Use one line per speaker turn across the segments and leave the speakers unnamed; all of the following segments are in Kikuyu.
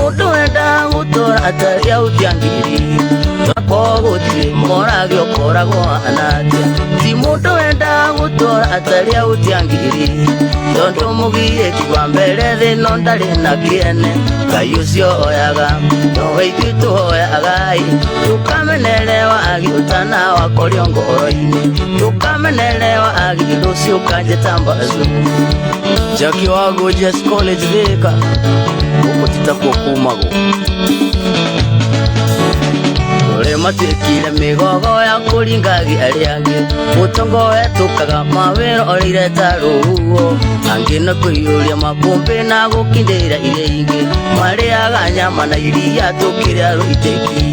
Mũndũ wenda gũtũra atarĩ autiangiri gũtirĩ morage ũkoragwo anatia. Ti mũndũ wenda gũtũra atarĩ autiangiri tondũ mũgiĩki wa mbere thĩ no ndarĩ na kĩene. Ngai ũcio oyaga nowe ithuĩ tũhoyaga ndũkamenerewa agi ũtana wakorio ngoro-inĩ, ndũkamenerewa agi rũciũ kanjĩta mbacu. Jackie wa Gorgeous College Thika gũkũ titakuo kumagwo kũrĩ matuĩkire mĩgogo ya kũringagia arĩa angĩ, mũtongo wetũkaga mawĩra orĩire ta rũhuho, angĩ nĩ kũiyũria makũmbĩ na gũkindĩra iria ingĩ, marĩaga nyama na iria tũkĩrĩa rũitĩki.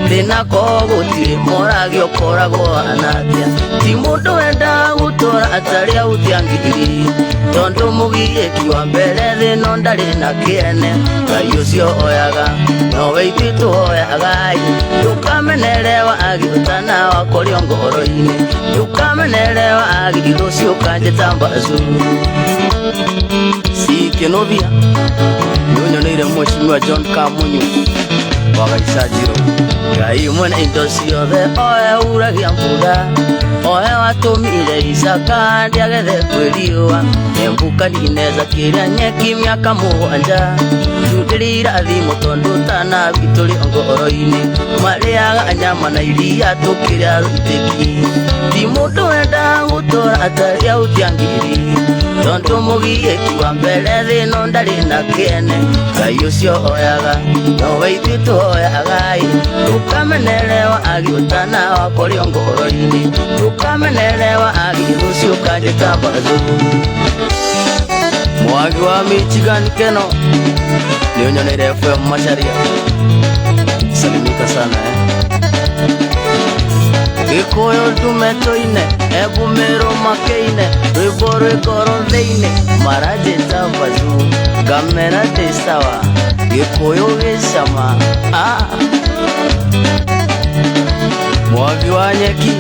Thĩna ko gũtirĩ morage ũkoragwo anatia. Ti mũndũ wenda gũtũra atarĩ autiangiri tondũ mũgiĩki wa mbere thĩ no ndarĩ na kĩene. Ngai ũcio oyaga nowe ithuĩ tũhoyaga ndũkamenerewa agi ũtana wakorio ngoro-inĩ, ndũkamenerewa agi rũciũ kanjĩta mbacu. Sikĩnũthia nĩũnyoneire Mheshimiwa John Kamunyu wa Gaicanjirũ. Ngai mwene indo ciothe oe uragia mbura, oe watũmire Isaka ndĩagethe kwĩ riũa, Nebukadineza kĩrĩa nyeki mĩaka 7, ndundĩrĩ irathimo tondũ tana witũ rĩ ngoro-inĩ, marĩaga nyama na iria tũkĩrĩa rũitĩki. Ti mũndũ wenda gũtũra atarĩ autiangiri tondũ mũgiĩki wa mbere thĩ no ndarĩ na kĩene. Ngai ũcio oyaga nowe ithuĩ tũhoyaga ndũkamenerewa agi ũtana wakorio ngoro-inĩ, ndũkamenerewa agi rũciũ kanjĩta mbacu. Mwagi wa Michigan Keno nĩũnyoneire FM Macharia, salimika sana eh. Gĩkũyũ ndume tũine ebumĩrũ makeine rwĩmbo rwĩ ngoro thĩinĩ maranjĩta mbacu ngamera ndĩ sawa Gĩkũyũ gĩcama ah. Mwagi wa nyeki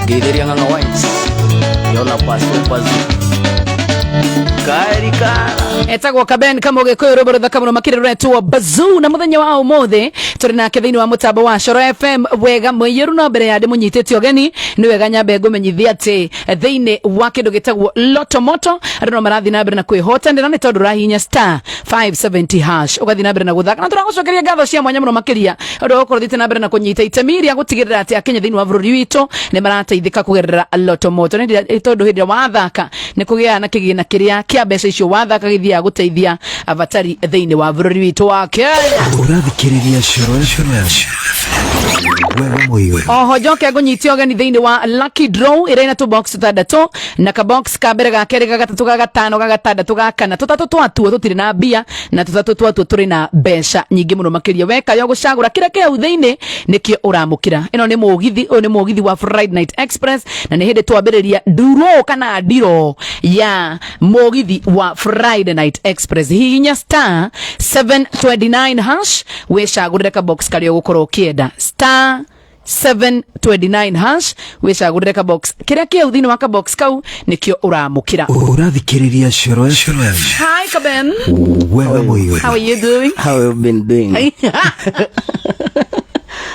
ngeithĩria Ng'ang'a Wines yona pasu pasu kaerikana.
Etagwo Kaben Kamũgĩkũyũ, rwĩmbo rũthaka mũno makĩria rũretwo Bazoo. Na mũthenya wa ũmũthĩ tũrĩ nake thĩinĩ wa mũtambo wa Coro FM wega mũiyũru. No mbere ya ndĩmũnyitĩte ũgeni, nĩ wega nyambe ngũmenyithia atĩ thĩinĩ wa kĩndũ gĩtagwo Loto Moto andũ no marathiĩ na mbere na kwĩhotanĩra, nĩ tondũ ũrahihinya *570# ũgathiĩ na mbere na gũthaka. Na tũragũcokeria ngatho cia mwanya mũno makĩria ũndũ wa gũkorwo ũthiĩte na mbere na kũnyita itemi rĩa gũtigĩrĩra atĩ Akenya thĩinĩ wa bũrũri witũ nĩ marateithĩka kũgerera Loto Moto, nĩ tondũ hĩndĩ ĩrĩa wathaka nĩ kũgĩaga na kĩgĩna kĩrĩa kĩa mbeca icio wathaka gĩthiaga gũteithia abatari thĩinĩ wa bũrũri witũ wa Kenya.
Ũrathikĩrĩria Coro FM, wega mũiyũru.
Oho njoke ngũnyitie ũgeni thĩinĩ wa lucky draw ĩrĩa ĩna tũbox tũtandatũ, na kabox ka mbere, ga kerĩ, ga gatatũ, ga gatano, ga gatandatũ, ga kana. Tũtatũ twatuo tũtirĩ na mbia na tũtatũ twatuo tũrĩ na mbeca nyingĩ mũno makĩria. Weka yo gũcagũra kĩrĩa kĩ hau thĩinĩ nĩkĩo ũramũkĩra. Ĩno nĩ mũgithi, ũyũ nĩ mũgithi wa Friday Night Express, na nĩ hĩndĩ twambĩrĩria nduro kana ndiro ya mũgithi wa Friday Night Express. Hihinya *729# wĩcagũrĩre kabox karĩa ũgũkorwo ũkĩenda. *729# wĩcagũrĩre kabox kĩrĩa kĩ hau thĩinĩ wa kabox kau nĩkĩo ũramũkĩra.
Ũrathikĩrĩria Coro FM.
Hi Kaben.
Wega mũiyũru.
How are you doing?
How you been doing?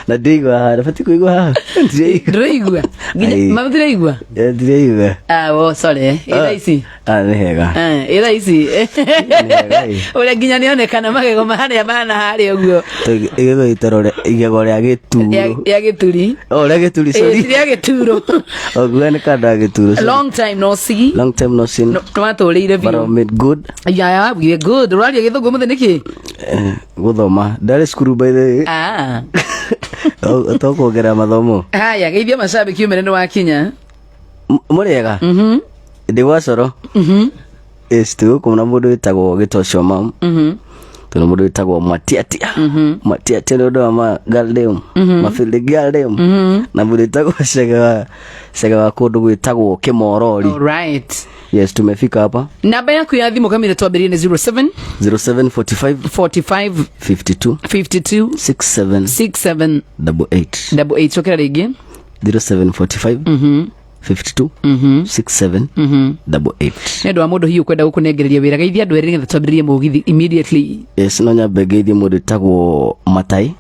Na ndĩigua haha, bati kũigua haha. Ndĩraigua.
Ndũraigua nginya?
Ai.
Mama, ndĩraigua.
Ndĩraigua.
Ah, oh, sorry, ĩ thaa ici?
Ah, nĩ hega.
Eh, ĩ thaa ici?
Hega, ĩ.
Ũrĩa nginya nĩonekana magego marĩa mana harĩa ũguo.
Igego itoro igego rĩa gĩturo.
Ya gĩturi.
Oh, rĩa gĩturi.
Ĩ,
Sorry.
ti rĩa gĩturo.
Oguo nĩ kanda ya gĩturo, sorry.
Long time no see.
Long time no seen.
Twatũrĩire
But
biũ.
I'm made good.
Yeah, we are good. Ũraria gĩthũngũ mũthĩ nĩkĩ?
Gũthoma ndarĩ cukuru, by the way.
Ah.
To kuongerera mathomo.
Haya, geithia macambĩki umere nĩ wakinya.
Mũrĩega ndĩ gwa Coro. Ĩĩ, tũgũkũ na mũndũ wĩtagwo Gĩtocio Mam. Tũna mũndũ wĩtagwo Mwatiatia. Mwatiatia nĩ ũndũ wa ma girl mafili girl, na mũndũ wĩtagwo Cege wa Cege wa kũndũ gwĩtagwo Kĩmorori.
Alright.
Yes, tumefika hapa.
Namba yaku ya thimũ kamire twambĩrĩrie nĩ 07
0745
45
52
52
67
67
88.
88. Cokera rĩngĩ.
0745. 52 67 88.
Nĩ ũndũ wa mũndũ hihi ũkwenda gũkũnengereria wĩra, geithia andũ erĩ nĩgetha twambĩrĩrie mũgithi immediately.
Yes, no nyambe ngeithie mũndũ wĩtagwo Matai.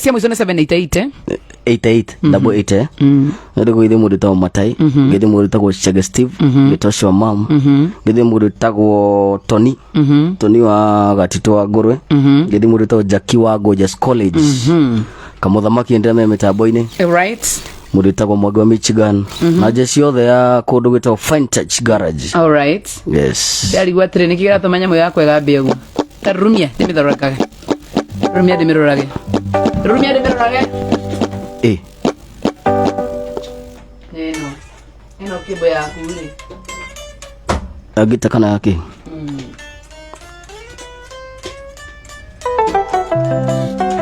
Cia mũico nĩ 788, eh?
88 88, eh? Nĩ ngũgeithie mũndũ wĩtagwo Matai, ngeithie mũndũ wĩtagwo Chege Steve, ngeithie ũcio wa mam, ngeithie mũndũ wĩtagwo Tony, Tony wa Gatito wa Ngũrwe, ngeithie mũndũ wĩtagwo Jackie wa Gorgeous College, kamũthamaki ndĩra me mĩtambo-inĩ,
Right.
Mũndũ wĩtagwo Mwangi wa Michigan na jeshi yothe ya kũndũ gwĩtagwo Fine Touch Garage.
All right.
Yes.
Ndarigwo atĩrĩ, nĩkĩ kĩratũma nyamũ yakwa ĩgambie ũguo? Ta rurumia ndĩmĩthondekage, rurumia ndĩmĩrorage, rurumia ndĩmĩrorage.
Eh.
Ĩno ĩno kĩmbo yaku rĩ.
Angĩta kana yake.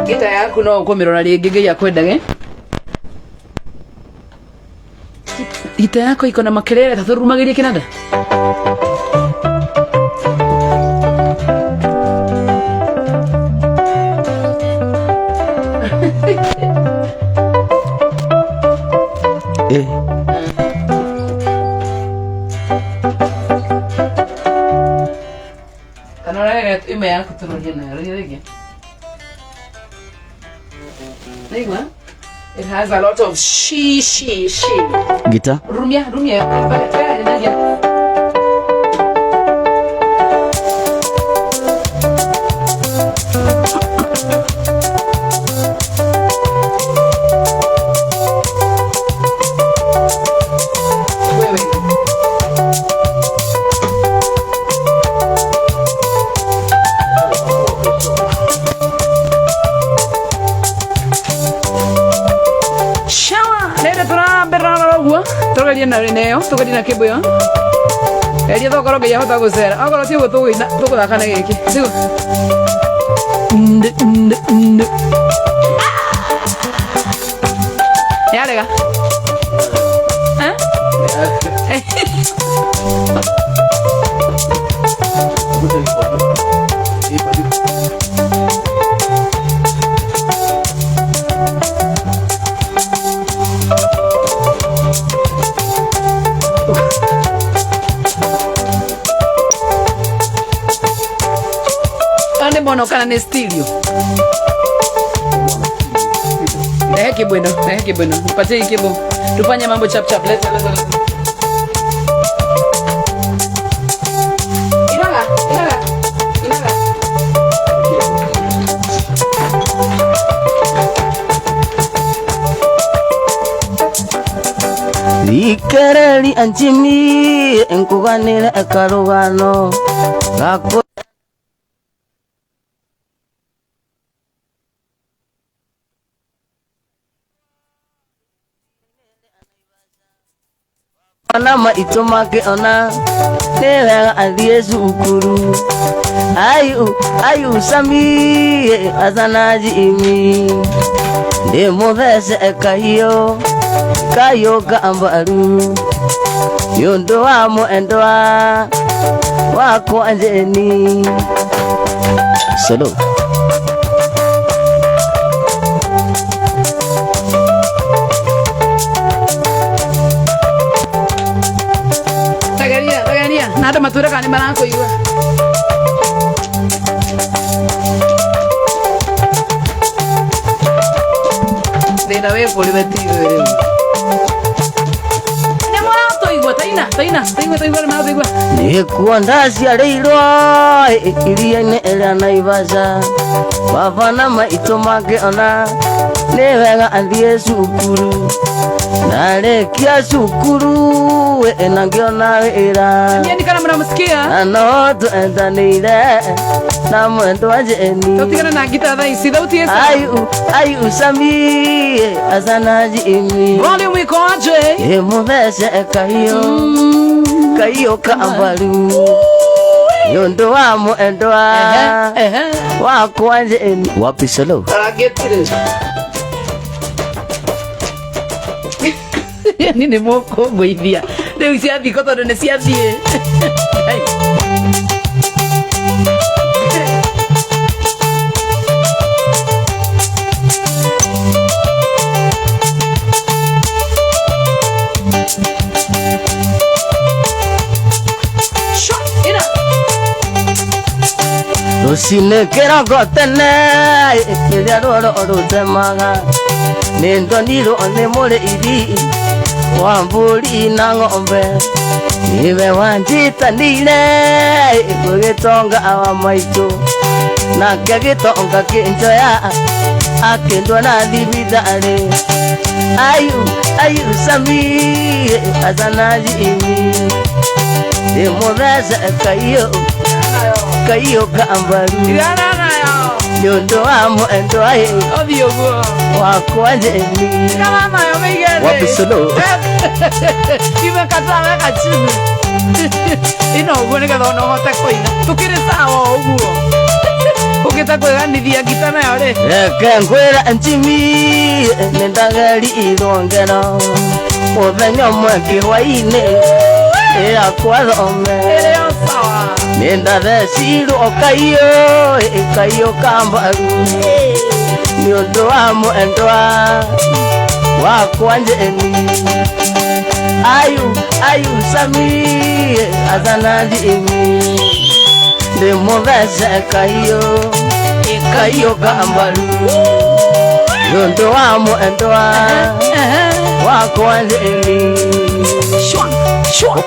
Gita yaku no ũkũmĩrora rĩngĩ, Ngai akwendage. Gita yako iko na makelele, ta tũrumagĩrie kĩnanda.
Eh.
Kana ũrarere ĩmwe yaku tũrorie nayo, roria rĩngĩ. Naigua? It has a lot of she she she.
Gita.
Rumia, rumia. Nagia. Wewe. Shawa, rĩrĩ tũrambĩrĩra ũguo, tũgerie na neo, tũgerie na kĩmbo ĩyo. Geria tokorwo Ngai ahota gũcera. Okorwo ti ũguo tũgũina, tũgũthaka na gĩkĩ. Tiguo? Nd nd nd. Yarega. Eh? Nĩ mono kana nĩ stereo? Ehe, kibwino, ehe, kibwino. Nipatie hii kibo. Tufanye mambo chap chap. Leta, leta, leta. Inaga, inaga. Inaga.
Ikereri anjimi nkuganire akarugano gako. Ona maitũ makĩona nĩ wega athiĩ cukuru, ayu ayu sami azanaji imi ndĩmũthece kahiũ kahiũ ka mbaru nĩ ũndũ wa mwendwa wakwa Njeni. Solo.
Tageria, tageria. Na andũ matwĩre kana nĩ marakũigua. Thĩna wĩ kũrĩ we ti ithuĩ rĩu. Nĩ mũratũigua, taina, taina, taigua, taigua, nĩ maratũigua.
Nĩkuo ndaciarĩirwo iria-inĩ rĩa Naivasha, baba na maitũ makĩona nĩ wega athiĩ cukuru, ndarĩkia cukuru na ngĩona wĩra.
Nieni kana mnamsikia.
Na no twendanĩire na mwendwa Njeni.
Tũtigane na ngita thaa ici, thauti ĩ sawa.
Ayu ayu sami azanaji imi.
Volume iko aje?
Ĩmũthece kahiũ kahiũ ka mbaru nĩ ũndũ wa mwendwa
Ehe, ehe.
wakwa Njeni. Wapi solo?
Tarangĩtire. Ni nĩ mũkũngũithia rĩu ciathiko tondũ nĩ ciathiĩ. Hey.
Rũcinĩ kĩroko tene rĩrĩa rũoro rũtemaga nĩndonirwo nĩ mũrĩithi wa mbũri na ng'ombe niwe wanjitanire gwĩgĩtonga wa maitũ nake gĩtonga kĩnjoya akĩndwara thibitarĩ ayu ayu sami azanaji imi ndĩmũthece kaiyo kaiyo ka mbaru
Tigana nayo.
nĩ ũndũ wa mwendwa ĩ
Ũthiĩ ũguo.
wakwa njeni
Tigana nayo mĩige thĩ.
Wapi solo?
Imekataa weka chini. Ino ũguo nĩgetha ona ũhote kũina. Tũkĩrĩ sawa o ũguo. Ũngĩta kwĩganithia ngita nayo rĩ.
Reke ngwĩra njimi nĩndageriirwo ngero mũthenya ũmwe kĩhwainĩ ĩrakwa thome
Ĩrĩ o sawa.
nĩndathecirwo kaiyo kaiyo ka mbaru nĩ ũndũ wa mwendwa wakwa njeni ayu ayu sami azanaji imi ndĩmũthece kaiyo kaiyo ka mbaru nĩ ũndũ wa mwendwa wakwa njeni.
Shwa, shwa,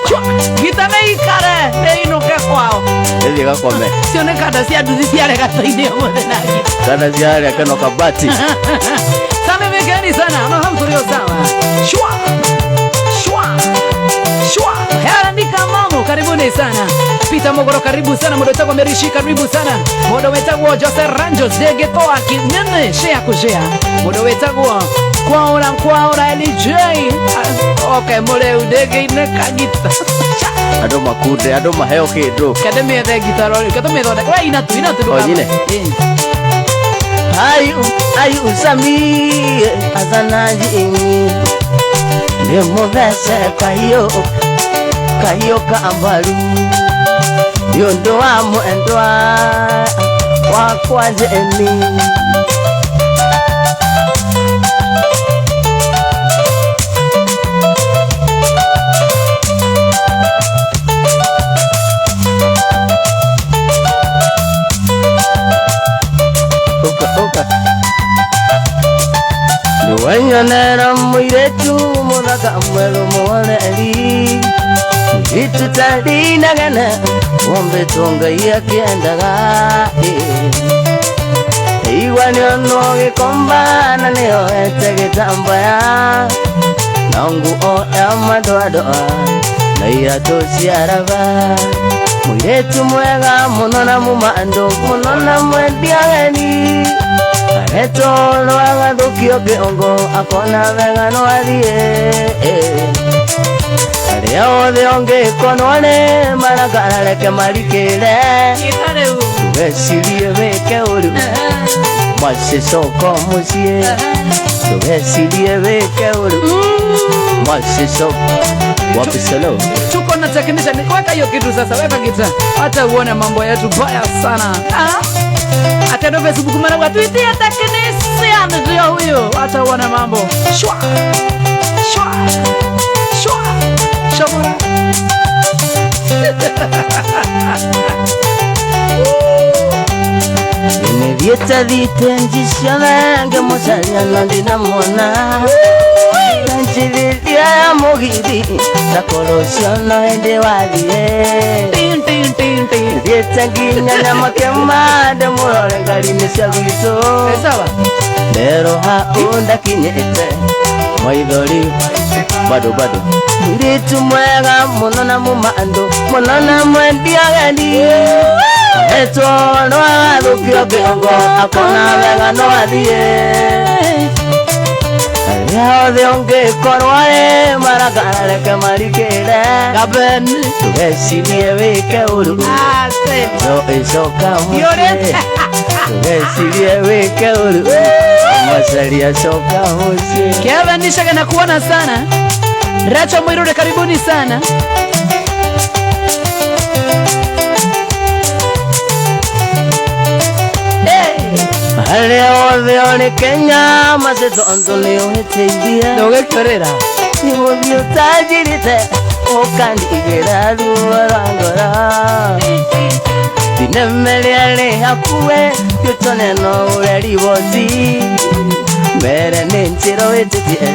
shwa. Ngita nĩ ikare nĩ inũke kwao.
Ĩthiĩ gakome.
Cio nĩ kanda cia nduthi ciarega tũine ũmũthĩ na ngita.
Kana ciarĩa kano kabati.
Salimikeni sana, ama hamtulio sawa. Shwa, shwa, shwa. Hela Kamamu, karibuni sana. Peter Mogoro, karibu sana. Mũndũ wĩtagwo Merishi, karibu sana. Mũndũ wĩtagwo Jose Ranjos, ndĩngĩtoa kinene, share kushare. Mũndũ wĩtagwo Kwaura Kwaura LJ. Ah, okay, mũrĩu ndĩngĩinĩka ngita.
Andũ makunde andũ maheo kĩndũ.
Kende mĩethe ngita rori, kende mĩthondeke. We ina tu, ina tu.
O, nyine?
Eh.
Ayu ayu sami azanaji imi ndĩmũthece kaiyo kaiyo ka mbaru nĩ ũndũ wa mwendwa wakwa njeni. Oka oka nĩwanyonera mũirĩtu mũthaka mwerũ mũhoreri mũirĩtu tarinagana wombĩtwo Ngai akĩendaga igua nĩonwo gĩkomba na nĩoete gĩtambaya na nguo ya madoadoa na iratũ cia raba mũirĩtu mwega mũno na mũmandũ mũno na mwendia ageni aretwo agathũkio kĩongo akona wega no athiĩ arĩa othe ũngĩkonwo nĩ marakara reke marikĩre
Ngita rĩu.
ndũgecirie wĩke ũru macicoka mũciĩ ndũgecirie wĩke ũru macicoka wapi solo.
Tuko na technician. Weka hiyo kitu sasa, weka kita. Hata uone mambo yetu baya sana. Ah? Atendo Facebook mara kwa tuitie technician ndio huyo. Hata uone mambo. Shwa. Shwa. Shwa. Shwa.
Nĩthiĩte thiĩte nji ciothe ngĩmũcaria na ndinamwona njithithia ya mũgithi ndakorwo ũcio no hĩndĩ wathiĩ
Tin tin tin tin.
thiĩte nginya Nyamakema ndĩmũrore ngari-inĩ cia gwitũ
Sawa.
Ndero ha ũndakinyĩte maithori bado bado mũirĩtu mwega mũno na mũmandũ mũno na mwendia ageni ahetwo no agathũkio kĩongo akona wega no athiĩ arĩa othe ũngĩkorwo ĩ marakara reke marikĩre
Gaben.
ndũgecirie wĩke ũru
Ase.
no ĩcoka mũciĩ
Yore.
ndũgecirie wĩke ũru macaria coka mũciĩ.
Kevin Nishaga na kuona sana. Racho Mwirure, karibuni sana. Hey.
Arĩa othe ũrĩ Kenya macĩtondũ nĩ ũhĩtĩirie
Ndũgĩkĩrĩra.
nĩ gũthiĩ ũtanjirĩte ũkandigĩra ruo rwa ngoro. Thinema ĩrĩa ĩrĩ hakuhĩ gĩtone no ũre riboti Mere nĩ njĩra wĩtĩtie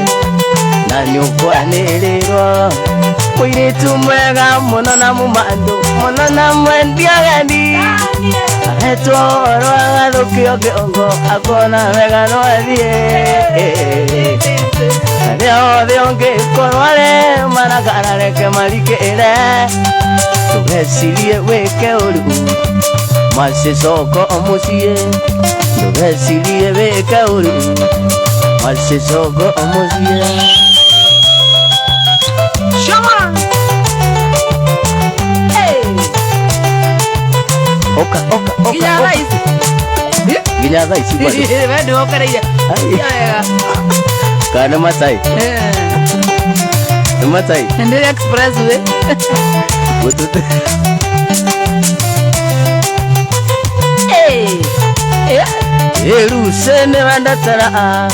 na nĩ ũkwanĩrĩrwo Mũirĩtu mwega mũno na mũmandũ mũno na mwendia ageni Ahetwo ũhoro agathũkio kĩongo akona wega no athiĩ Arĩa othe ũngĩkorwo arĩ marakara reke marikĩre Ndũgecirie wĩke ũru macicoka mũciĩ Ndũgecirie wĩke ũru macicoka mũciĩ
Shama. Hey.
Oka oka oka
Nginya thaa ici.
Nginya thaa ici bado.
We nĩwokereire.
Ai.
Wega.
Kana nĩ Masai
Eh.
nĩ Masai
Ndĩ expressway.
Gũtũte
Hey. Yeah.
Ruse wendetera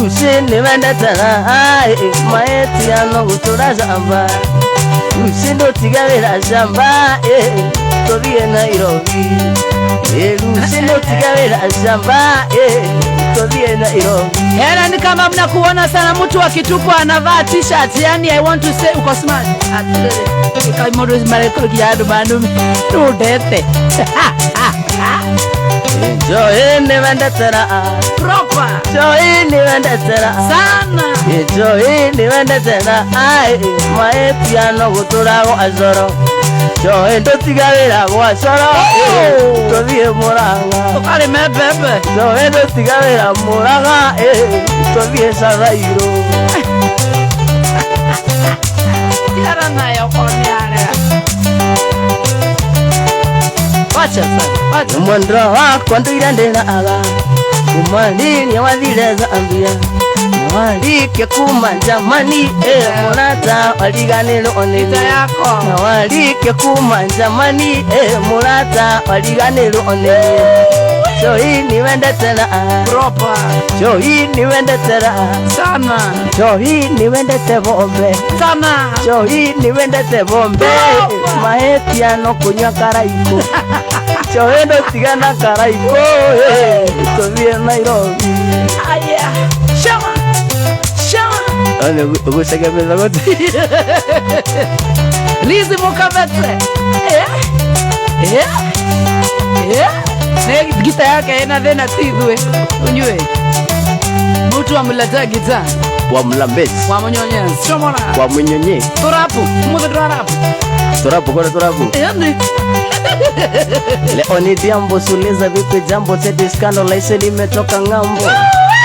Ruse wendetera maetiano gũtũra shamba Ruse ndũtiga wĩra shamba tũthiĩ Nairobi Ruse ndũtiga wĩra shamba tũthiĩ Nairobi.
Hela ni kama mnakuona sana mtu akitupwa anavaa t-shirt, yani I want to say uko smart. Atiriri. Mundu marekũrukia andu mandu ndete.
Njohi nĩ wendetera
Proper.
Njohi nĩ wendetera
Sana.
Njohi nĩ wendetera maetiano gũtũra gwa coro Njohi ndũtiga wĩra gwa coro tũthiĩ Mũrang'a
Ũkarĩme mbembe.
Njohi ndũtiga wĩra Mũrang'a tũthiĩ Cabairũ.
Tigana nayo okorwo nĩ yarega. Wacha sana. Wacha.
Mwendwa wakwa ndũire ndĩraga kuma rĩrĩa wathire Zambia na warĩkia kuma Germany mũrata wariganĩrwo nĩ
Gita yako.
na warĩkia kuma Germany mũrata wariganĩrwo nĩ Njohi nĩ wendetera
Proper.
Njohi nĩ wendetera
Sana.
Njohi nĩ wendete bombe
Sana.
Njohi nĩ wendete bombe mahĩtia kũnyua karaikũ Njohi ndũtigana karaikũ tũthiĩ Nairobi.
Aya. Shama. Shama.
Ũgũcagia mĩthogote.
Lizi Mukavete. Eh. Eh. Eh. Ne gita yake ina thĩna ti ithuĩ. Unyue. Mtu amletea gita.
Wa mlambezi
Wa munyonye. Shomora.
wa munyonye
Turapu. Muthe turapu.
Turapu kore turapu.
Yani.
Leo ni jambo suliza vipi jambo teti scandal laise limetoka ng'ambo.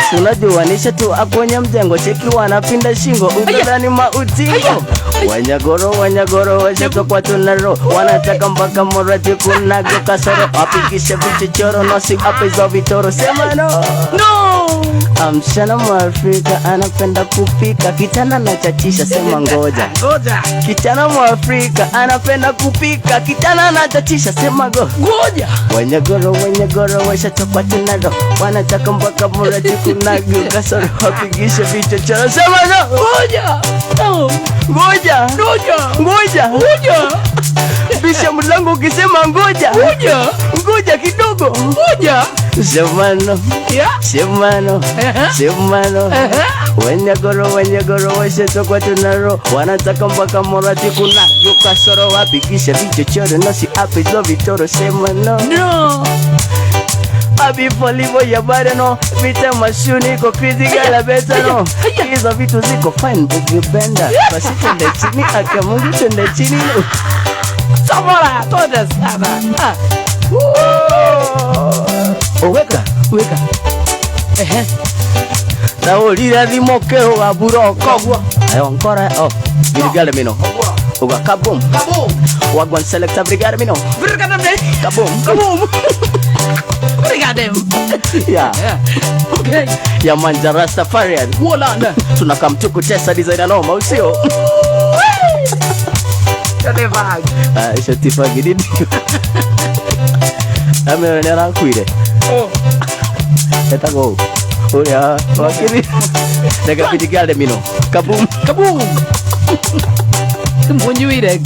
Tunajua nisha tu akwenye mjengo cheki wanapinda shingo utadhani mautingo. Wanyagoro wanyagoro washatokwa tunaro wanataka mpaka morati kunago kasoro wapikisha vichochoro nosi ape hizo vitoro sema no.
No.
Msichana Mwafrika anapenda kupika kitana na chachisha sema ngoja.
Ngoja.
Kijana Mwafrika anapenda kupika kitana na chachisha sema go.
Ngoja.
Wanyagoro wanyagoro washatokwa tunaro wanataka mpaka morati kunago kasoro wapigisha vichochoro sema no.
Ngoja. No.
Ngoja.
Ngoja.
Ngoja.
Ngoja.
Bisha mlango ukisema ngoja.
Ngoja.
Ngoja kidogo.
Ngoja.
Sema no.
Yeah.
Sema no. Sema no. Wanyagoro wanyagoro washatokwa tunaro wanataka mpaka morati kunago kasoro wapigisha vichochoro nasi ape hizo vitoro sema no.
No.
Abi polivo ya bareno vita mashuni ko critical beta no hizo vitu ziko fine bugibenda basi twende chini aka Mungu twende chini no.
Samora, twende sana. Ah.
Oweka
Weka. Ehe.
Taũrire thimũ kĩhũga buroko ayo nkora oh brigade mino uga kabum
Kaboom.
wagwan selector brigade mino
Brigade.
kabum
Kaboom. Brigade.
yeah
Yeah. Okay.
ya manja Rastafarian
Wolanda.
tunakamtuku tesa designer noma usio
Shate bag.
Ah shatifa gididi ame nĩ arakuire
Oh.
etagwo ũrĩa wakiri reke brigade mino kabum
Kaboom. Munyuire.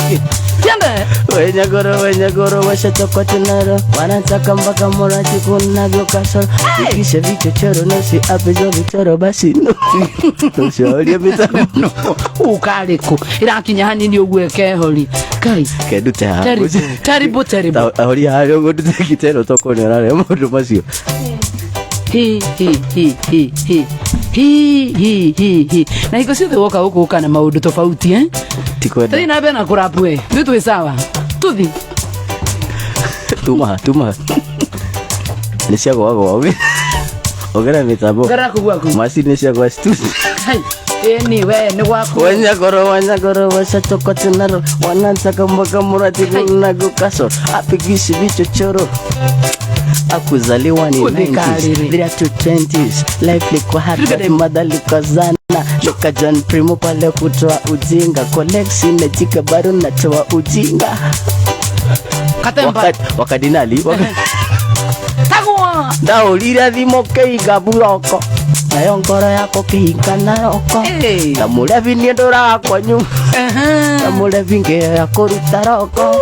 Twende.
Wenyagoro wenyagoro washachokotinaro wanataka mpaka morati kunavyo kasoro ikisha vichochoro nosi apezo vichoro basi nosihorie mitambo
No, ukariku irakinya hanini uguo ĩkehori kai.
Kendute haha.
Terrible, terrible, terrible.
Ahoria harĩa ũguo ndute gitero tokorwo nĩ ũrarĩa maũndũ macio.
Hi hi hi hi hi hi hi hi hi na hingo ciothe woka gũkũ ũka na maũndũ tofauti, eh?
Tikwenda.
Tũthiĩ na mbere na kũrapu ĩ ithuĩ twĩ sawa tũthi.
Tuma tuma nĩ ciagwagwa ongera mĩtambo.
Ngarara kũu gwaku.
Macini nĩ ciagwa studio.
Hai, ĩni we nĩ gwaku.
Wanyagoro wanyagoro washachokotinaro wanataka mpaka murati kunago kasoro apigisi vichochoro akuzaliwa ni
Udhikariri.
90s 3 to 20s life liko
Look at
hard
them.
madhaliko zana shoka John Primo pale kutoa ujinga koleksi nejika bado natoa ujinga.
Katemba.
Wakadinali
tagwa.
Ndaũrire thimũ kĩiga buroko nayo ngoro yako kĩhinga na roko.
Hey.
Na mũrebi niĩ ndũraga kwanyu na mũrebi ngĩoya kũruta roko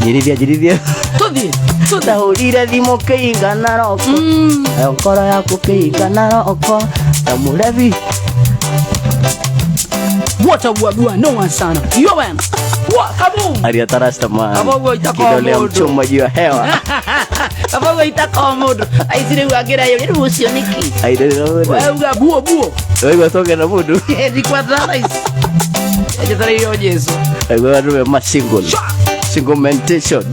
nyirithia njirithia.
Tũthiĩ tũthiĩ.
Ndahũrire thimũ kĩiga na roko nayo ngoro yaku kĩiga na roko na mũrebi.
What a wagua no sana yowen wa kaboom.
Aria tarastaman.
Abogo itakuwa
kidole ya
mũndũ.
mchoma juu ya hewa.
Kabogo itakoo mũndũ aici rĩu angĩra yo rĩu ũcio nĩkĩ?
Airĩrĩra.
Wauga buo buo.
Waigua toge na mũndũ.
Ndikwatha ici njetereire Jesu.
Aigua andũ me ma single single mentation.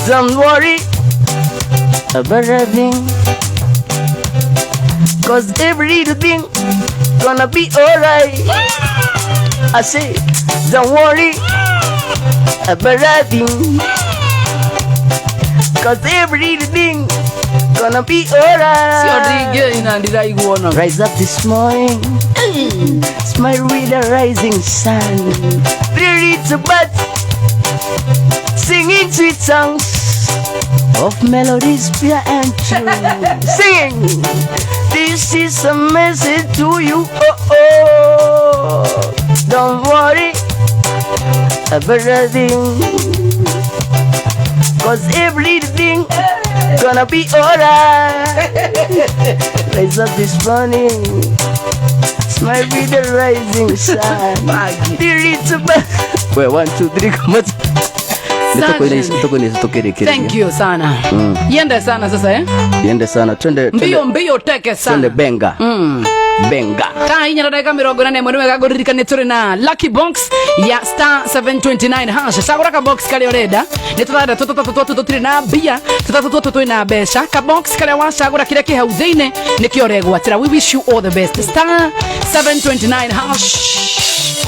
Don't worry about a thing, 'cause every little thing gonna be alright. I say, don't worry about a thing, 'cause every little thing gonna be
cio
alright.
ndingĩ na ndiraigua ona.
Rise up this morning, smile with the rising sun. Three little birds singing sweet songs of melodies pure and true. Singing, this is a message to you. Oh oh, don't worry about a thing, 'cause everything gonna be alright. Rise up this morning, smile with the rising sun.
Bagi.
The little bird. Wait, one, two, three, come on.
Sergeant.
Tũkũrĩkĩrĩria.
Thank you sana. Yende sana sasa, eh?
Yende sana twende.
Mbio
Twende,
mbio teke sana.
twende benga benga.
Thaa 4:41 nĩ wega ngũririkanie tũrĩ na lucky box ya *729# cagũra ka box karĩa ũrenda nĩ tũthanda tũtũ tũtũ tũtirĩ na mbia tũtatũ tũtũ twĩ na mbeca ka box karĩa wacagũra kĩrĩa kĩ hau thĩinĩ nĩkĩo ũregwatĩra. We wish you all the best. *729#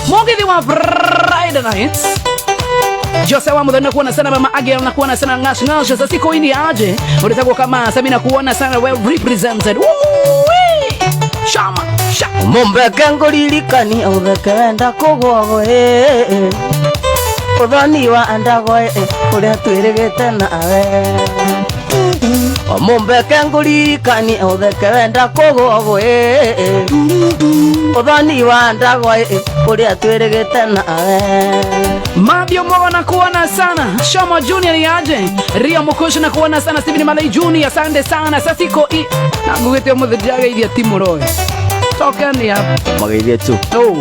Mũgithi wa Friday night. Jose wa Muthoni nakuona sana, mama Agel nakuona sana, ngash ngash sasa siku ini aje ulitagwa kama Sabina kuona sana, well represented. Woo-wee! Shama sha.
Mumbeke ngũririkani ũtheke wenda kũgwagwo ũthoni wa ndago ũrĩa twĩrĩgĩte nawe Mumbeke ngũririkani ũtheke wenda kũgwagwo ũthoni wa ndago ũrĩa twĩrĩgĩte nawe.
Mabio Mogo na kuona sana. Shoma Junior ni aje. Rio Mukushi na kuona sana. Steven Malay Junior, asante sana. Sasiko i na ngugite umuthi ndirageithia timu roe. Tokeni hapa.
Mageithie tu.
Oh.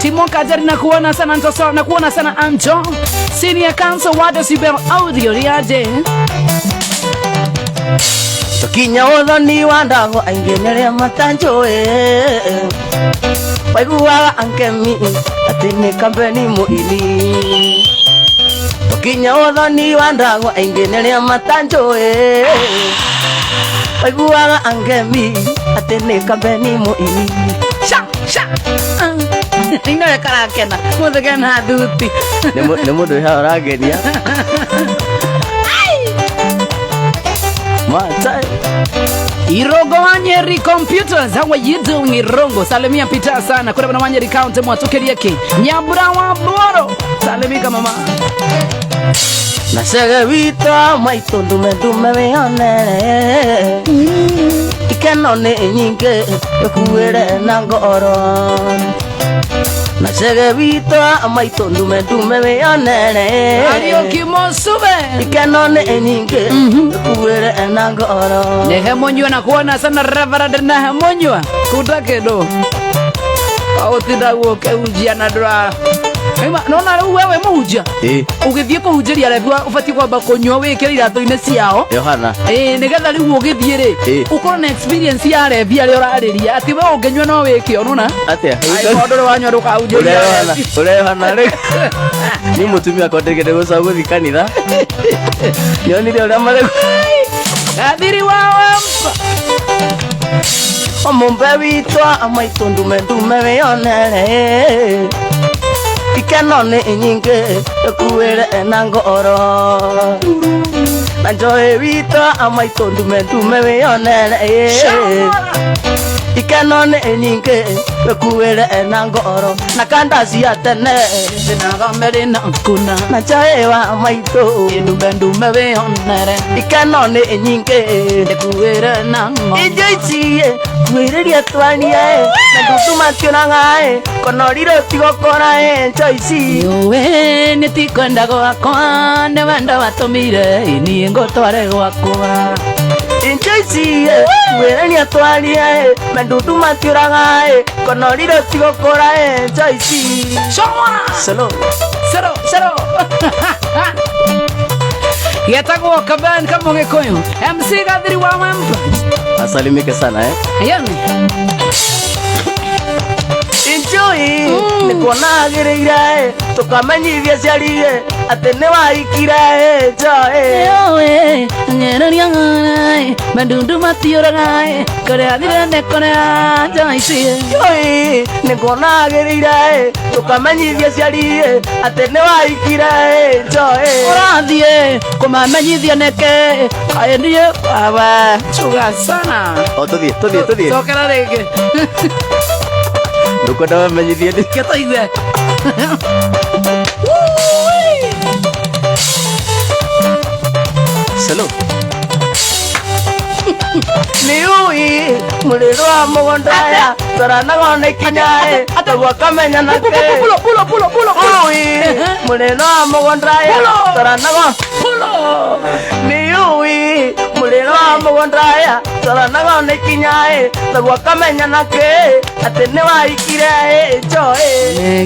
Timo Kajari na kuona sana Ntoso na kuona sana Anjo. Senior Council wa Decibel Audio ni aje.
Tũkinya ũthoni wa ndago aingĩ nĩrĩa matanjũĩ waiguaga ankemi atĩ nĩ kambeni mũini tũkinya ũthoni wa ndago aingĩ nĩrĩa matanjũĩ waiguaga ankemi atĩ nĩ kambeni mũini.
Sha sha. Ino karakena. Muthe kena thuti.
Nĩ mũndũ wĩ haha ũrangenia Matai.
Irongo Wanyeri Computers, how are you doing Irongo? Salimia Peter sana. Kuna bana Wanyeri County mwatukerie Nyambura wa Boro. Salimika mama.
Na cege witũ maitũ ndume ndume wĩonere ikeno nĩ nyingĩ ĩkuĩre na ngoro. Na cege witũ maitũ ndume ndume wĩonere.
Kariuki Mosube.
Ikeno nĩ nyingĩ ĩkuĩre na ngoro.
Nehemunyua na kuona sana Reverend Nehemunyua kuta kindu utinda gukehunjia na ndura nona riu wewe muhunjia
Ĩ.
ugithie kuhunjĩria rebi ubatie kwamba kunyua wikire iratũ-inĩ ciao.
Yohana.
Ĩĩ, nĩgetha rĩu ũgĩthiĩ rĩ
Ĩ.
ũkorwo na experience ya rebi arĩa ũrarĩria atĩ we ũngĩnyua no wĩke onona
Atĩa?
angĩkorwo ndũrĩ wanyua ndũkahunjĩria
Ũrĩa Yohana,
rebi.
ũrĩa Yohana rĩ ni mũtumia akwa ndĩgĩte gũca gũthi kanitha nĩonire ũrĩa marĩ.
Gathiri wa wampa.
Omumbe witũ maitũ ndume ndume wĩonere ikeno nĩ nyingĩ ĩkuĩre na ngoro na njoĩ witũ maitũ ndume ndume wĩonere ikeno nĩ nyingĩ ĩkuĩre na ngoro na kanda cia tene.
Ndĩnaga na kuna.
Na njoĩ wa maitũ.
Ndume ndume wĩonere.
Ikeno nĩ nyingĩ.
Ndĩkuĩre na ng'o.
Indo ici kwĩrĩria twanie na ndundu matiũraga konoriro tigũkora njo ici.
Yũĩ nĩ tikwenda gwakwa nĩ wendo watũmire niĩ ngũtware gwakwa.
Injo ici kwĩrĩria twarie na ndundu matiũraga konoriro tigũkora njo ici.
Shomora.
Solo.
Sero, sero. Getagwo Kaban Kamũgĩkũyũ MC Gathiri wa Wampa.
Asalimike sana eh.
Yani.
Injui nĩ kuona agĩrĩire tũkamenyithia aciari atĩ nĩ wahikire njoĩ.
Yũĩ nyereria mandundu matiũraga kũrĩa thire nĩ kũrĩa njoici.
Njui nĩ kuona agĩrĩire tũkamenyithia aciari atĩ nĩ wahikire njoĩ.
Ũrathiĩ kũmamenyithia nĩkĩ kaĩ niĩ baba cuga sana.
O tũthiĩ tũthiĩ tũthiĩ.
Cokera rĩngĩ.
Ndũkwenda wamenyithie nĩ
Kĩtũigue.
Solo. Nĩ ũĩ mũrĩro wa mũgũnda aya twaranaga na ikinya tũguo kamenya na kĩ.
Pulo pulo pulo pulo pulo.
Ũĩ mũrĩro wa mũgũnda aya
Pulo.
twaranaga.
Pulo.
Nĩ ũĩ mũrĩro wa mũgũnda aya twaranaga na ikinya tũguo kamenya na kĩ atĩ nĩ wahikire njoĩ.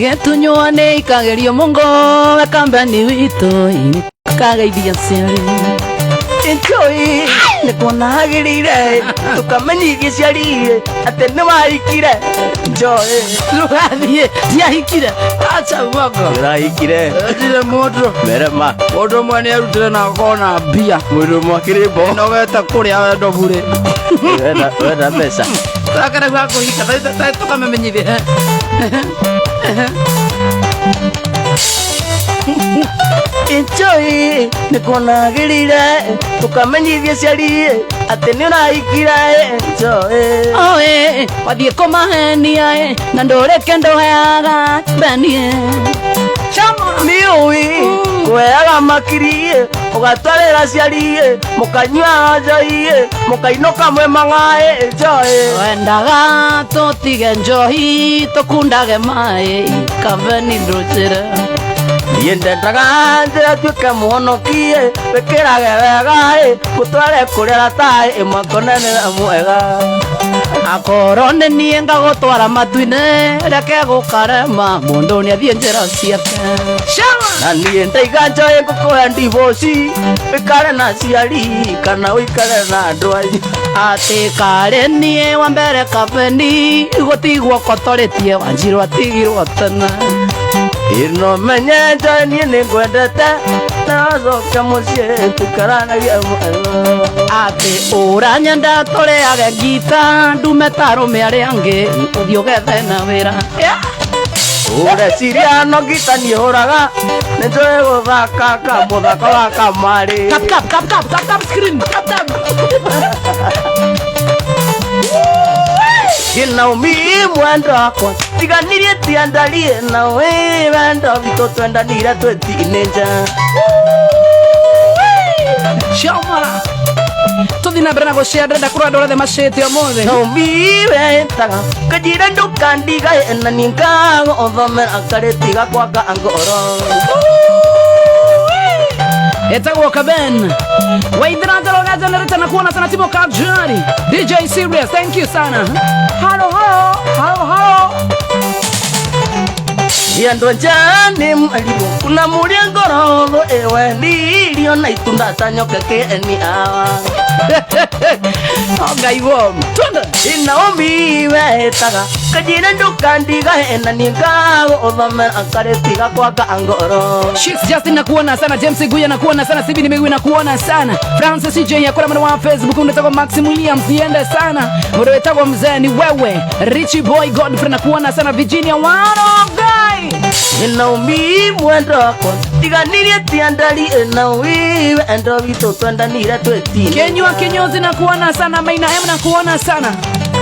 Gĩtunywo nĩ ikagerio mũngo we kambani witũ kageithia ciari.
Njũĩ nĩ kuona agĩrĩire tũkamenyithia aciari atĩ nĩ wahikire njoĩ.
Rũgathiĩ ndiahikire acha uongo.
Ũrahikire.
Ndire mũndũ.
Merema.
Mũndũ ũmwe nĩ arutire na akona mbia.
Mũndũ ũmwe akĩrĩmbo.
Nogete kũrĩa wendo burĩ.
Wenda mbeca.
Cokera gwa kũhika tũkamamenyithia.
Njũĩ nĩ kuona agĩrĩire tũkamenyithia aciari atĩ nĩ ũrahikire njoĩ.
Oe wathiĩ kũmahenia na ndũrĩke ndũheaga mbenie. Chama.
Nĩ ũĩ kũheaga makiri ũgatwarĩra aciari mũkanyua njohi mũkainũka mwĩ mang'aĩ njoĩ.
Wendaga tũtige njohi tũkundage maĩ kambeni ndũnjĩre.
Niĩ ndendaga njĩra tuĩke mũhonokie wĩkĩrage wega gũtware kũrĩa rata ĩmakonanĩra mwega.
Akorwo nĩ niĩ ngagũtwara matu-inĩ reke gũkarema mũndũ nĩ athiĩ njĩra ciake. Chama.
Na niĩ ndaiga njoĩ ngũkũhe ndivoci wĩkare na aciari kana ũikare na andũ anyu.
Atĩ karĩ niĩ wa mbere kabeni gũtigwo kotorĩtie wanjirwo atigirwo tene.
Ĩno menye njoĩ niĩ nĩ ngwendete na wacoke mũciĩ tũikaranagie mwega.
Atĩ ũranyenda tũrĩage ngita ndume ta arũme arĩa angĩ ũthiĩ ũgethe na wĩra.
Ũreciria no ngita niĩ hũraga nĩ njũĩ gũthaka ka mũthako wa kamarĩ.
Tap tap tap tap tap tap screen tap tap.
Naomi mwendo wakwa tiganirie tiandarie na wĩ wendo witũ twendanire twĩ teenager.
Shomora. Tuthi na Na mbere na gũshare, ndĩrenda kũrora andũ othe macĩte ũmũthĩ.
Naumiwetaga kajira ndukandiga na ningago othomera karĩtiga kwaka ngoro.
Etagwo Kaben Waithira Njoroge Generate na kuona sana Timo Kajari DJ Serious, thank you sana. Halo halo halo halo.
Yando njani mwalimu kuna muria ngoro ewe nilio na itunda tanyoke ke ni awa.
Oh Ngai wo twende.
Naomi wetaga kajira ndukandiga na ningago othomera karĩtiga kwaka ngoro.
Shits Justin nakuona sana, James Guya nakuona sana, Sibi Nimegui nakuona sana, Francis CJ yakora mwana wa Facebook unataka Maxim Williams niende sana, mundu wetagwo mzee ni wewe, Richie Boy Godfrey nakuona sana, Virginia Wano Guy.
Naomi mwendo wakwa tiganirie tiandari Naomi wendo witũ twendanire twetine.
Kenywa kinyozi nakuona sana, Maina M nakuona sana.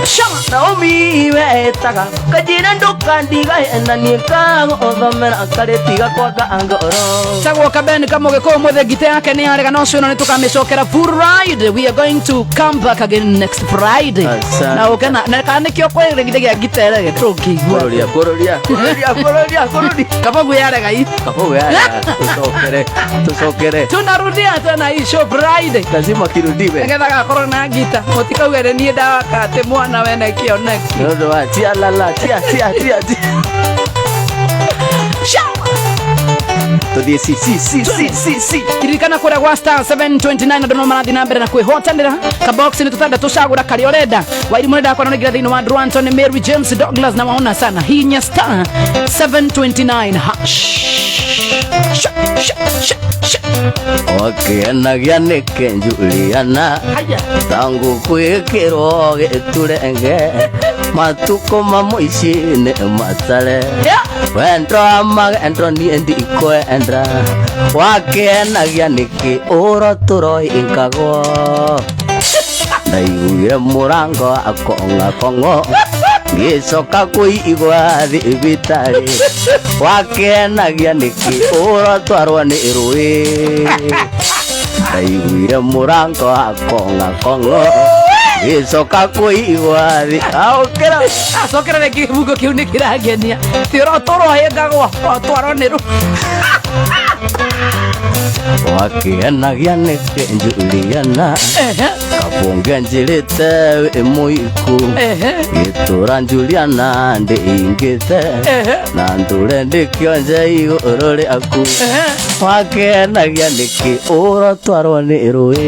Shama.
Naomi wetaga kajira ndukandiga na ningago othomera karĩtiga kwaka ngoro.
Tagwo Kaben kama ũgĩkorwo mũthĩ ngita yake nĩ yarega no cio nĩ tũkamĩcokera full ride. We are going to come back again next Friday.
Asante.
Na ũke na kana nĩkĩo kwĩrĩgithia gĩa ngita ĩrege tũngĩigua.
Kũrũria kũrũria kũrũria kũrũria kũrũria.
Kabogu yarega i.
Kabogo yaya tucokere tucokere.
Tunarudia tena hii show Friday.
Lazima kirudiwe.
Nĩgetha gakorwo na ngita mũtikauge nĩ niĩ ndawaka atĩ mwana wene kĩoneki.
Nĩ ũndũ wa tia lala tia tia tia tia.
Shama.
Tũthiĩ si si si si si si.
Ririkana kũrĩa gwa star 729 andũ no marathiĩ na mbere na kwĩhotanĩra kabox nĩ tũtandatũ cagũra karĩa ũrenda. Wairimũ nĩ ndakona nĩngira thĩinĩ wa Drew Anthony Mary James Douglas na waona sana hinya star 729 hash. Sha, sha, sha, sha.
Wakĩenagia nĩkĩ Juliana
Haya.
tangu kwĩkĩrwo gĩturenge matukũ ma mũici nĩ matare.
Yeah.
Wendo wa magendo niĩ ndikwenda wakĩenagia nĩkĩ ũro tũroinkagwo ndaiguire mũrango akong'akong'o ngĩcoka kũigua thibitarĩ wakĩenagia nĩkĩ ũrotwarwo nĩ rũĩ ndaiguire mũrango akong'akong'o ngĩcoka kũigua aũkĩra.
Acokera rĩngĩ kĩbungo kĩu nĩ kĩrangenia ti ũrotũrohĩngagwo ũrotwarwo nĩ rũ.
Wakĩenagia nĩkĩ Juliana kabunge njĩrĩte wĩ mũiku gĩtũra Juliana ndĩingĩte na ndũre ndĩkĩonje igũrũ rĩaku wakenagia nĩkĩ ũrotwarwo nĩ rũĩ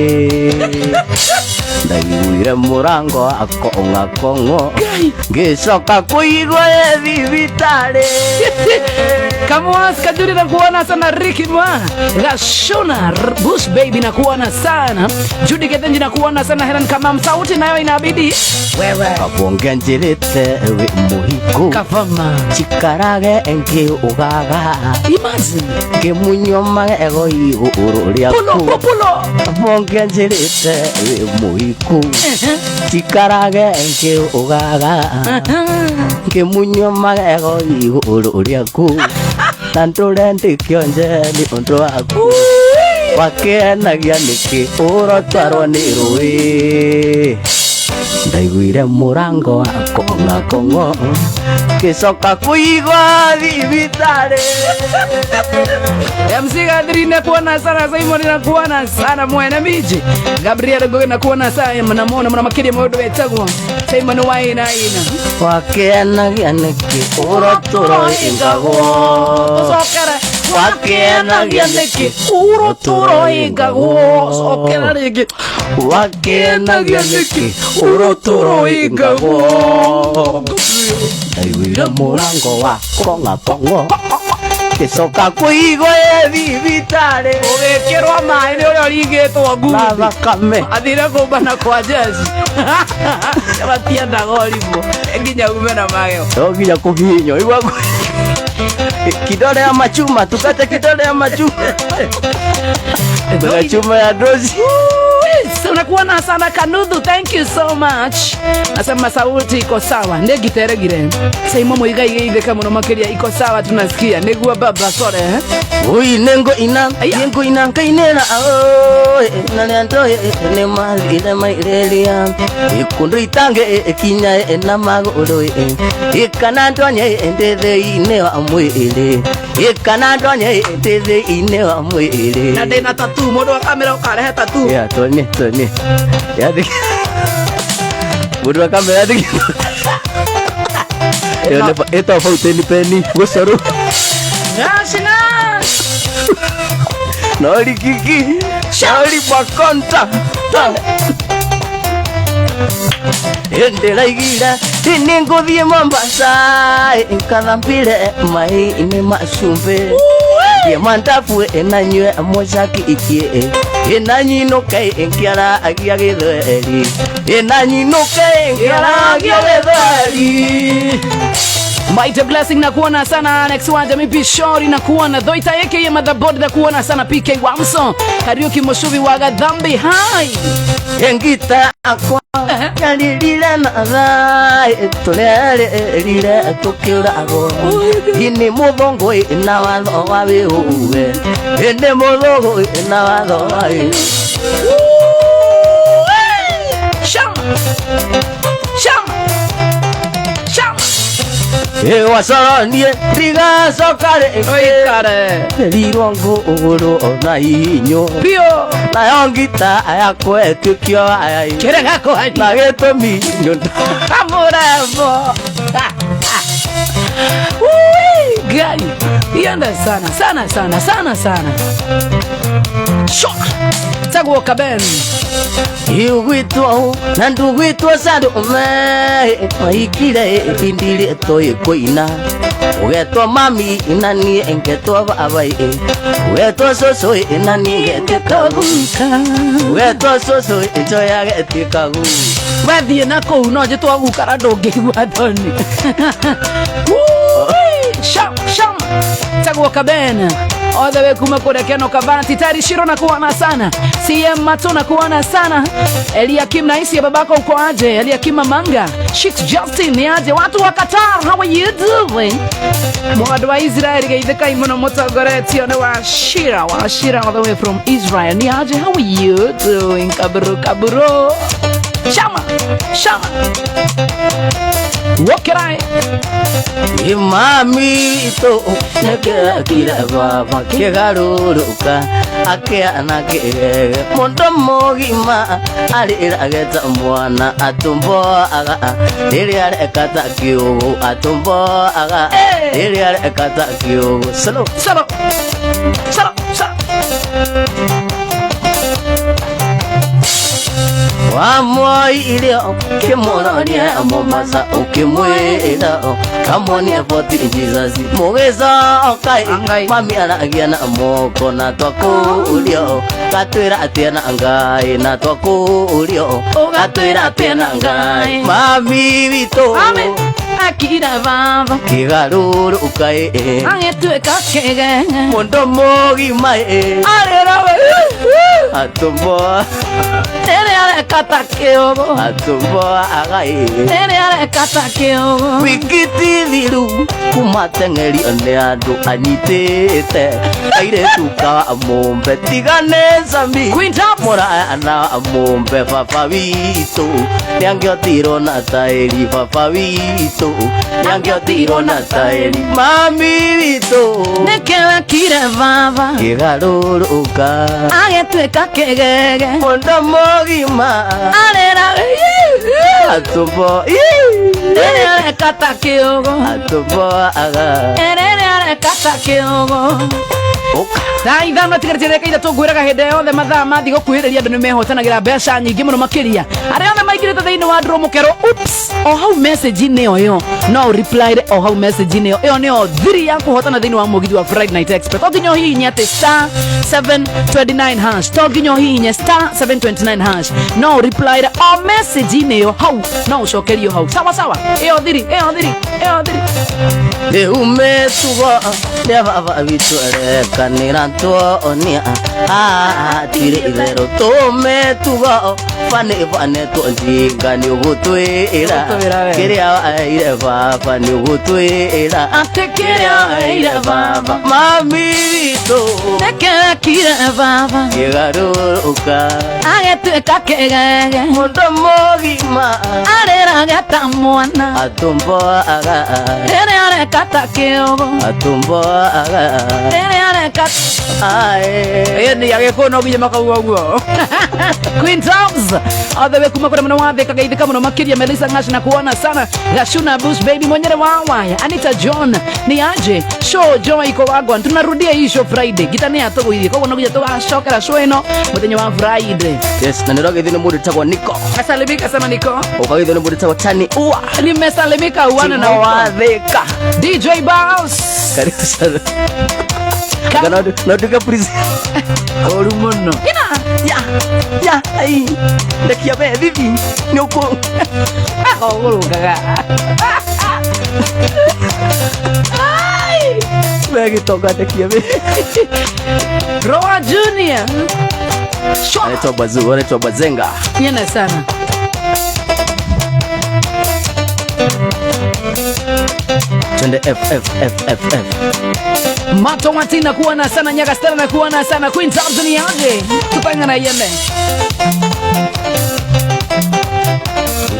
ndaiguire mũrango akong'akong'o ngĩcoka kũigua ĩ thibitarĩ.
Kamwas Kajuri na kuona sana, Ricky Mwa Gashona Bush Baby na kuona sana, Judy Gethenji na kuona sana, Helen Kamam sauti nayo inabidi wewe
kabunge njĩrĩte wĩ mũhiku
kavama
cikarage ngĩũgaga
imagine
ngĩmunywo magego igũrũ
pulo
rĩaku
pulo
kabunge njĩrĩte wĩ mũhiku cikarage ngĩũgaga ngĩmunywo magego igũrũ rĩaku na ndũre ndĩkĩonje nĩ ũndũ waku wakĩenagia nĩkĩ ũrotwarwo nĩ rũĩ ndaiguire mũrango akong'akong'o ngĩcoka kũigua thibitarĩ.
MC Gadri na kuona sana, Simon na kuona sana, mwene miji Gabriel Goge na kuona sana, mnamuona mna makiri mũndũ wetagwo Simon Waina ina
wakĩenagia nĩkĩ ũrotũroingagwo
Cokera.
Wakĩenagia nĩkĩ
ũrotũroingagwo cokera rĩngĩ.
Wakĩenagia nĩkĩ ũrotũroingagwo ndaiguire mũrango wa kong'akong'o ngĩcoka kũigua ĩ thibitarĩ
ũgĩkĩrwo maĩ nĩ ũrĩa ũringĩtwo
na
nguthi
thakame.
Athire kũmbana kwa jeci matiendaga ũrimũ nginya ume na magego.
No nginya kũhihinywo igua kidole ya machuma tukate kidole ya machuma kuna chuma ya dozi.
Unakuona sana Kanuthu, thank you so much. Nasema sauti iko sawa, ndengiteregire Saimo Muigai geithĩka mũno makĩria, iko sawa, tunasikia nĩguo baba sore eh?
Oi nengo ina
Aya.
Nengo ina kainera oi na nendo ne malire maireria ikundu itange ikinya na maguru ikana ndonye ndethe ine wa mwiri ikana ndonye ndethe ine wa mwiri.
Na ndĩna tatu mũndũ wa kamera ũkarehe tatu.
Ya tone tone ya thi mundu wa kamera thi iyo nĩ ĩtagwo fountain pen gũcorwo.
Ngacina.
Nori kiki nori makonta ndĩraigire nĩngũthiĩ Mombasa nkathambire mai-inĩ ma cumbĩ ndie mandabu ĩnanyue mũcaki ikie ĩnanyinũke ngĩaragia gĩthweri ĩnanyinũke ngĩaragia gĩthweri.
Mighty Blessing na kuona sana Alex Wanja mipi Shori na kuona Dhoita yake ya motherboard na kuona sana PK Wamso Kariuki Mushubi wa Gadhambi hi.
Engita akwa nyalilile na thai tũrerĩrire tũkĩũragwo ini mũthũngũ na watho wa wĩũwe ĩndĩ mũthũngũ na watho wa wĩũwe.
Shama Shama Shama.
Ĩwacoronie ndigacoka rĩngĩ.
Oikare.
Rirwo ngũgũrũ na inyũ
Pio.
Nayo ngita yakwa ĩtuĩkio waya
Kerega kohani.
Na gĩtũmi nyũndũ
Amurembo. Ui, Gai. Ienda sana sana sana sana sana. Shock. Tagwo Kaben.
Igwitwo na ndugwitwo candume maikire indire toĩ kũina ũgetwo mami na niĩ ngetwo baba ũgetwo cũcũ na niĩ ngetĩka guka ũgetwo cũcũ njoya getĩka guka.
Wathiĩ na kũu no njĩtwo gukara ndũngĩigua thoni. Ui, Sham sham. Tagwo Kaben. All the way kuma kũrĩa Keno Kavati Tari Shiro na kuona sana CM Mato na kuona sana Eliakim na isi ya babako uko aje Eliakim Mamanga Shit Justin ni aje watu wa Qatar, how are you doing? Mwandũ wa Israel geithĩkai mũno mũtongoretio nĩ Wachira Wachira all the way from Israel ni aje, how are you doing? Kaburu kaburu shama shama wokerai.
Mami itũ nĩkĩrekire baba kĩgarũrũka akĩana kĩgege mũndũ mũgima arĩrage ta mwana atumboaga rĩrĩa areka ta kĩũgũ atumboaga rĩrĩa areka ta kĩũgũ slow.
Salo salo salo.
Wamwoire ũkĩmũroria Mombasa ũkĩmwĩra kamuonie Fort Jesus mũgĩcoka
Ngai.
Mami aragia na moko na twakũrio gatwĩra atĩa na Ngai na twakũrio gatwĩra atĩa na Ngai mami witũ.
Mami akira baba
kĩgarũrũka ĩ
agĩtuĩka kĩgege
mũndũ mũgima ĩ
arĩra
atumbo
rĩrĩa areka ta kĩũgũ
atumboaga ĩ
rĩrĩa areka ta kĩũgũ.
Wikiti thiru kuma teng'erio nĩ andũ anyitĩte airĩtu ka mũmbe tigane cami.
Queen Tops.
Mũraya na mũmbe baba witũ nĩangĩotirwo na taĩri baba witũ nĩangĩotirwo na taĩri mami witũ.
Nĩkĩwekire baba
kĩgarũrũka
agĩtuĩka kĩgege
mũndũ mũgima
arĩra
atumbo
rĩrĩa areka ta kĩũgũ
atumboaga
rĩrĩa areka ta kĩũgũ.
Ũka.
Thaa 5 tigarĩte ndagĩka 3 ngwĩraga hĩndĩ yothe mathaa mathiĩ gũkuhĩrĩria andũ nĩ mehotanagĩra mbeca nyingĩ mũno makĩria arĩa othe maingĩrĩte thĩinĩ wa draw mũkerwo oops o hau message-inĩ ĩyo ĩyo no reply o hau message-inĩ ĩyo ĩyo nĩyo thiri ya kũhotana thĩinĩ wa mũgithi wa Friday Night Express. To nginya ũhihinye atĩ *729# to nginya ũhihinye *729# no reply o message-inĩ ĩyo hau no ũcokerio hau sawa sawa ĩyo thiri ĩyo thiri ĩyo thiri.
Rĩu mĩtugo nĩ baba witũ areka. Kanĩra tuonia tirĩ itherũ tũmetugo bane bane tuonjinga nĩ ũgũtwĩra
Ũgũtwĩra we.
kĩrĩa waheire baba nĩ ũgũtwĩra
Atĩ kĩrĩa waheire baba.
Mami witũ
Nĩkĩrekire baba
kĩgarũrũka
agĩtuĩka kĩgege
mũndũ mũgima
arĩraga ta mwana
atumboaga
rĩrĩa areka ta kĩũgũ
atumboaga
rĩrĩa areka
ae
ni agĩkũyũ no nginya makauga ũguo. Queen Toms all the way kuma kũrĩa mũno wathĩka geithĩka mũno makĩria. Melissa Ngash na kuona sana. Gashuna Bush Baby mwenyere wa waya Anita John ni aje show Joy iko wagwan. Tunarudia hii show Friday gita nĩ atũgũithie, koguo no nginya tũgacokera show ĩno mũthenya wa Friday.
Yes, na nĩrogethio nĩ mũndũ wĩtagwo Niko.
Asalimika sana Niko.
Ũkagethio nĩ mũndũ wĩtagwo Tani Ua.
Nimesalimika uana na
Timo
uko.
Wathĩka.
DJ Boss.
Karibu sana. Kana no nduke please.
Ũru mũno.
Ya ya ai ndekia we bibi nĩ ũkũ
Akogũrũkaga.
We gĩtonga ndekia we.
Roa Junior. Shwa.
Anaitwa Bazu, anaitwa Bazenga.
Yena sana.
Twende F F F F F.
Mato Martina kuona sana. Nyaga Stella na kuona sana. Queen Thompson yaje. Tupanga na yende.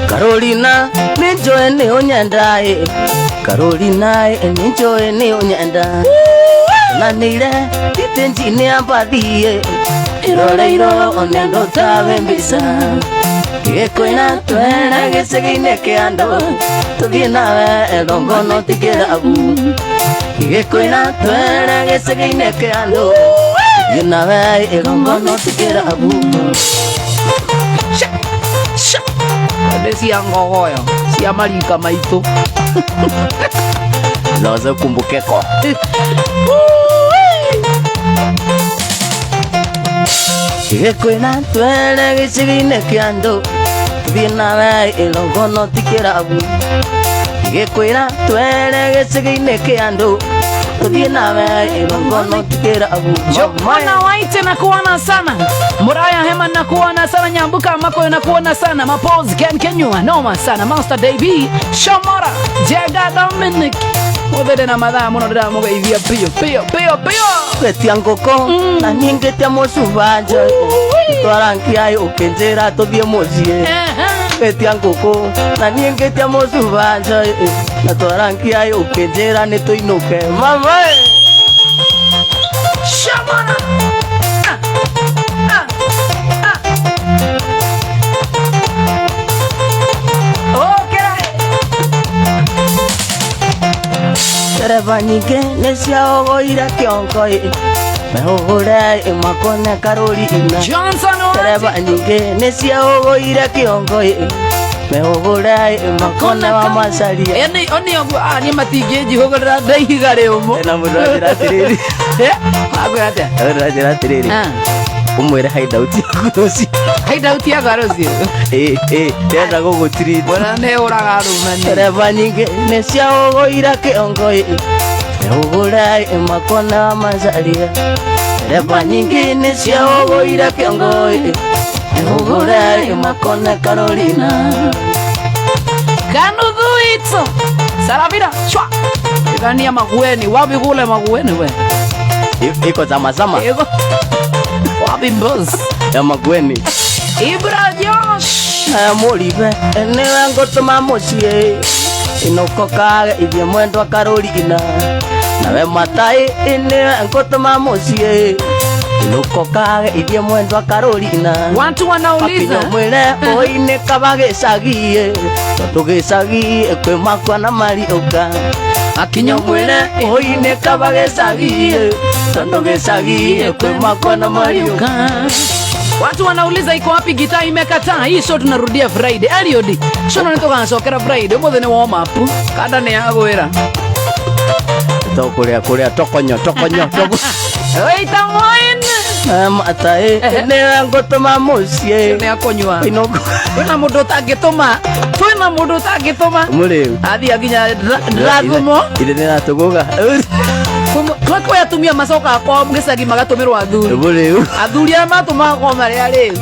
Carolina nĩ njũĩ nĩ ũnyenda ĩ. Carolina ĩ nĩ njũĩ nĩ ũnyenda. Nanĩire titĩnji nĩ ambathi ĩ. Iroreirwo nĩ tawe mbica. Gĩkwĩra twende gĩcagi-inĩ kĩa andũ tũthiĩ nawe ethongono ti kĩrabu. Gĩkwĩra twende gĩcagi-inĩ kĩa andũ tũthiĩ nawe ĩgongono ti kĩrabu.
Sha. Sha. Nĩ cia ngogoyo cia marika maitũ.
Noze kumbukeko. Gĩkwĩra twende gĩcagi-inĩ kĩa andũ tũthiĩ nawe ĩrongono ti kĩrabu. Gĩkwĩra twende gĩcagi-inĩ kĩa andũ tũthiĩ nawe ĩrongono ti kĩrabu.
Jokana Waite na kuona sana. Muraya Hema na kuona sana. Nyambuka Makoyo na kuona sana. Mapoz Ken Kenyua noma sana. Master Davy Shomora Jega Dominic Muthende na mathaa muno ndĩramũgeithia biũ biũ biũ biũ.
Ngĩtia ngũkũ na niĩ ngĩtia mũcubanjo twarankia ũkĩnjĩra tũthiĩ mũciĩ. Ngĩtia ngũkũ na niĩ ngĩtia mũcubanjo na twarankia ũkĩnjĩra nĩ tũinũke mama.
Shomora. Ah, ah, ah. Okera.
Ndereba nyingĩ nĩ ciaũgũire kĩongo ĩ mehũgũre ĩmakone Karolina.
Johnson
Ndereba
Wati.
nyingĩ nĩ ciaũgũire kĩongo ĩ mehũgũre ĩmakone wa macaria.
Yani oni oguo niĩ matingĩnjihũgũrĩra ndaihiga rĩũmũ.
Na mũndũ anjĩra atĩrĩrĩ.
Akwĩra atĩa?
Mũndũ anjĩra atĩrĩrĩ ũmwĩre hideout yaku rũciũ.
Hideout yakwa rũciũ.
Ĩ ĩ ndĩrenda gũgũtreat.
Bwana nĩ ũraga arũme nĩ.
Ndereba nyingĩ nĩ ciaũgũire kĩongo ĩ mehũgũre ĩmakone wa macaria. Ndereba nyingĩ nĩ ciaũgũire kĩongo ĩ mehũgũre ĩmakone Karolina.
Kanuthu itso. Saravira shwa. Igania magueni, wapi kule magueni we?
Iko zama zama.
Iko. Wapi boss?
Ya magueni.
Ibra Josh.
Na mũribe nĩwe ngũtũma mũciĩ inũko kage ithiĩ mwendwa Karolina. Nawe matai nĩwe ngũtũma mũciĩ inũko kage ithiĩ mwendwa Karolina.
Watu wanauliza.
Makinya mwĩre ũinĩ kaba gĩcagi tondũ gĩcagi kwĩ makwa na mariũka.
Akinya
Mwĩre ũinĩ kaba gĩcagi tondũ gĩcagi kwĩ makwa na mariũka.
Watu wanauliza iko wapi gitaa imekataa. Hii show tunarudia Friday. Eliod, show nĩ tũgacokera Friday. Ũmũthĩ nĩ warm up. Kanda nĩ yagwĩra.
Tũkũrĩa kũrĩa tokonyo tokonyo tokonyo.
Waita wine.
Matai nĩwe ngũtũma mũciĩ
Nĩ akũnyua.
inũko
Kwĩna mũndũ ũtangĩtũma. Kwĩna mũndũ ũtangĩtũma.
mũrĩu.
Athia nginya Ndrathumo.
Ithe nĩ ratũgũga.
Twĩ atumia macokaga kwao gĩcagi magatũmĩrwo athuri.
Mũrĩu.
Athuri arĩa matũmaga kwao marĩa rĩu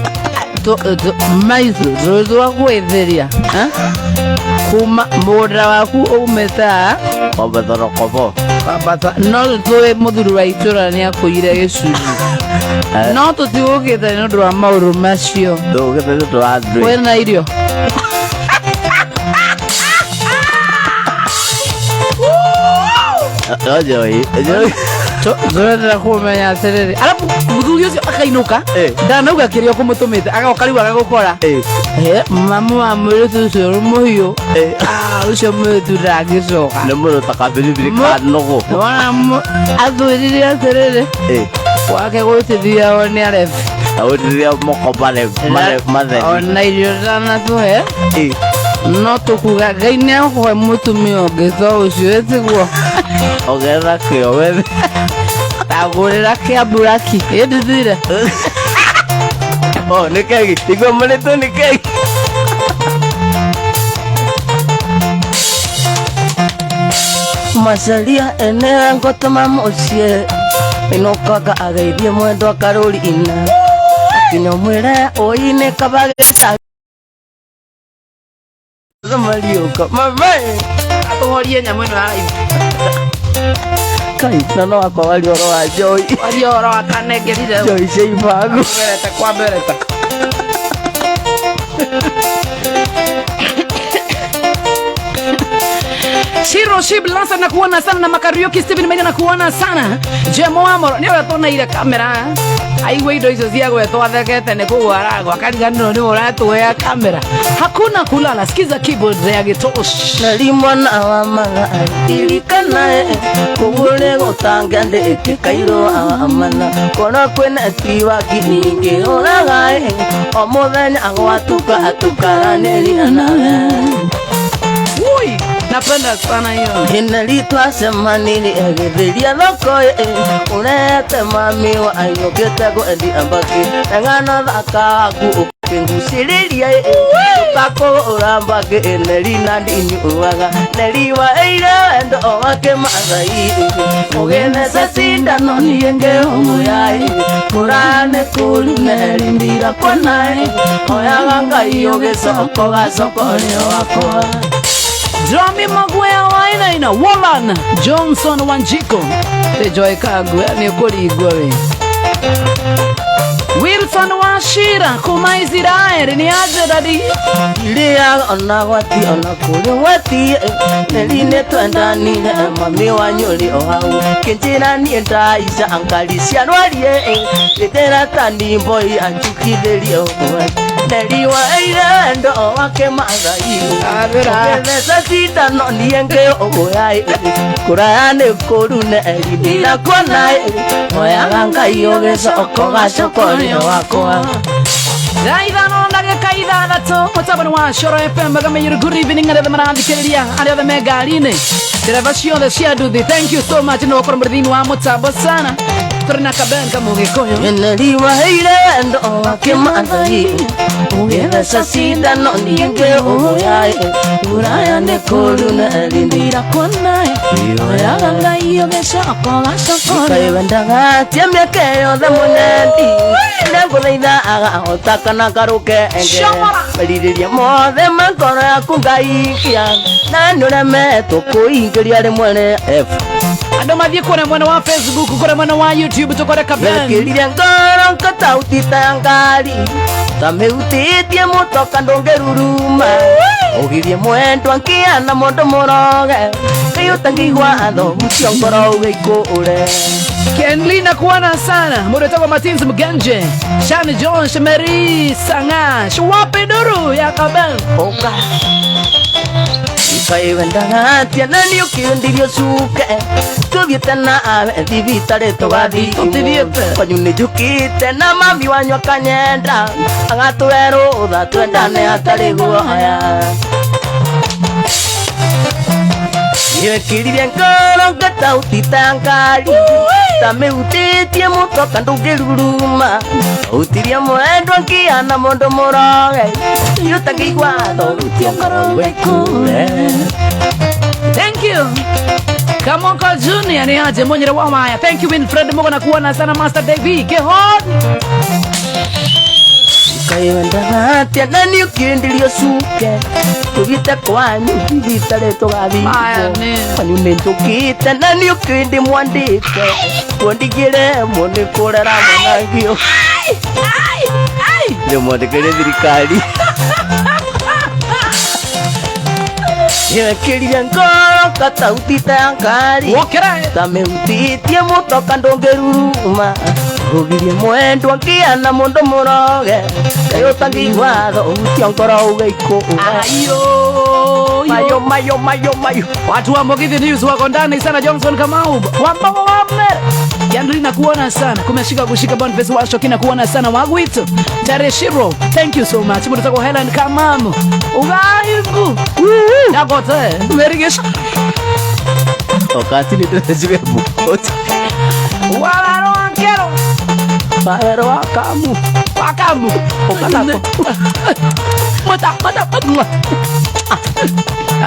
maitũ tũgwĩthĩria kuma mũgũnda waku umĩte haha.
Kwamba thorokobo.
Kwambata no tũĩ mũthuri wa itũra nĩ akũire gĩcunjĩ, no tũtigũkĩte nĩ ũndũ wa maũndũ macio.
Ndũgĩte nĩ ũndũ wa ndwĩ.
Kwĩna irio.
No njoi njoi.
Tũrendera kũmenya atĩrĩrĩ, arabu mũthuri ũcio akainũka, ndanauga kĩrĩa ũkũmũtũmĩte, agoka rĩu agagũkora. Mamu wa mũirĩtu ũcio ũrĩ mũhiũ. Ah, ũcio mũirĩtu ndangĩcoka.
Nĩ mũndũ ta kabiribiri ka nũgũ.
Wona athwĩrire atĩrĩrĩ, gwake gũtithiagwo nĩ arebi.
Agũtithia moko mare mare matheri.
Ona irio ndanatũhe. No tũkuga Ngai nĩ akũhe mũtumia ũngĩ to ũcio, ĩtiguo?
Ongerera kĩo wethe.
Agũrĩra kĩamburaki ĩndithire.
Oh, nĩ kegi igua mũrĩtũ nĩ kegi. Macaria ene ngotoma mũciĩ inũkaga ageithie mwendwa karũri ina kinya mwĩre ũi-inĩ kaba gĩcagi mariũka mame.
Atũhorie nyamũ ĩno ya live.
Kai na no akwa waria ũhoro wa njoi.
Waria ũhoro wa kanengerire.
Njoi cia ibango.
Mbereta kwa mbereta. Shiro Shib Lasa na kuona sana na Makarioki Steven Maina na kuona sana. Jemo Amoro nĩ ũrĩa tuoneire kamera aigua indo icio cia gwetwo athekete nĩ kũgwa aragwa akariganĩrwo nĩ ũratũhea kamera. Hakuna kulala, sikiza keyboard ya Gitosh.
Nari mwana wa matha ririkana kũgũre gũtanga ndĩkĩkairwo amana korwo kwĩna tiwaki ingĩũraga o mũthenya gwatuka atukaranĩria nawe.
Ui, napenda sana hiyo.
Hinari twacemanirie agĩthĩria thoko ũrete mami wa ainũkĩte kwendia mbakĩ eng'ano thaka waku ũkĩngucĩrĩria ũkakũgũra mbakĩ neri na ndinyuaga neri wa ĩire wendo wake mathai ũgĩtheca cindano niĩ ngĩũmũyai kũraya nĩ kũru neri ndirakuona oyaga Ngai ũgĩcoka ũgacokorio wakwa.
Drami Maguea Wainaina Wolan Johnson Wanjiko Tejoy Kagwe nĩ ũkũringwo we. Wilson Wachira kuma Israeli nĩ aje dadi.
Iria ona gwati ona kũrĩ gwati neri nĩ twendanire mami wanyu ũrĩ o hau kĩnjĩra niĩ ndaica ankari ciarwarie kĩnjĩra tani mboi anjukithĩrie ũguo neri wa ĩire wendo wake mathai ũgĩtheca cindano niĩ ngĩũgũya kũraya nĩ kũru neri ndirakuona oyaga Ngai ũgĩcoka ũgacokorio wakwa.
Thaa 5 ndagĩka 6 mũtambo wa Coro FM magamĩire. Good evening arĩa othe marathikĩrĩria, arĩa othe me ngari-inĩ, ndereba ciothe cia nduthi, thank you so much nĩ gũkorwo mũrĩ thĩinĩ wa mũtambo sana. Tũrĩ na Kaben Kamũgĩkũyũ.
Neri waheire wendo wake mathai ũgĩtheca cindano niĩ ngĩũya ũraya nĩ kũru neri
ndirakuona oyaga Ngai ũgĩcoka ũgacokorio.
Kaĩ wendaga atia mĩaka yothe mũnendi nĩngũthaitha agahota kana karũke enge.
Shomora.
Merirĩria mothe ma ngoro yaku ngaikia na nĩũremetwo kũingĩria rĩmwe rĩ F.
Andũ mathiĩ kũrĩa mwena wa Facebook, kũrĩa mwena wa YouTube tũkore Kaben.
Mekĩrire ngoro ngatautita ya ngari tamĩhutĩtie mũtoka ndũngĩruruma ũgirie mwendwa nkĩana mũndũ mũroge Ngai ũtangĩigua thogucio ngoro ũgĩikũre.
Kenli na kuona sana mũndũ wĩtagwo Martins Mgenje Shani John Shemeri Sanga Shwape Duru ya Kaben.
Ũka ikaĩ wendaga atia na nĩ ũkĩendirio cuke tũthiĩte na awe thibitarĩ tũgathiĩ.
Tũtithiĩte.
Kwanyu nĩ njũkĩte na mami wanyu akanyenda agatũhe rũtha twendane hatarĩ guoya Yekĩrire ngoro ngatautita ngari tamĩhutĩtie mũtoka ndũngĩruruma ũtirie mwendwa nkĩana mũndũ mũroge ũtangĩigua thogutia ngoro ũgĩkũre.
Thank you. Kamoko Junior ni aje mwenyere wa waya. Thank you Winfred Mugo, kuona sana Master Davy Kehon.
Kaĩwendaga atĩa na nĩ ũkĩenderio cuke tũgĩte kwanyu ithitarĩ tũgathiĩ
Aya, nĩ.
kwanyu nĩ njũkĩte na nĩ ũkĩndĩ mwandĩte kuondigĩre mo nĩ kũrera mwanagio nĩ mwandĩkĩre thirikari Nĩwekĩrire ngoro katautite ya ngari
Wokera.
Tamĩhutĩtie mũtoka ndũngĩruruma Rũgirie mwendwa ngĩa na mũndũ mũroge Kaĩ ũtangĩigua thauti ngoro ũgĩikũra.
Ayo.
Mayo mayo mayo mayo.
Watu wa Mugithi News wako ndani sana. Johnson Kamau wamba wame Yandri nakuona sana, kumeshika kushika. Boniface Washo kina kuona sana wagwitu Tareshiro, thank you so much. Mutako Helen Kamamu ugaingu nagote merigesha.
Wakati nĩ ndĩraciwe bukoti.
Walaro wakero.
Wawero wa kamu.
Wakamu.
Ũkanako.
Mata mata mata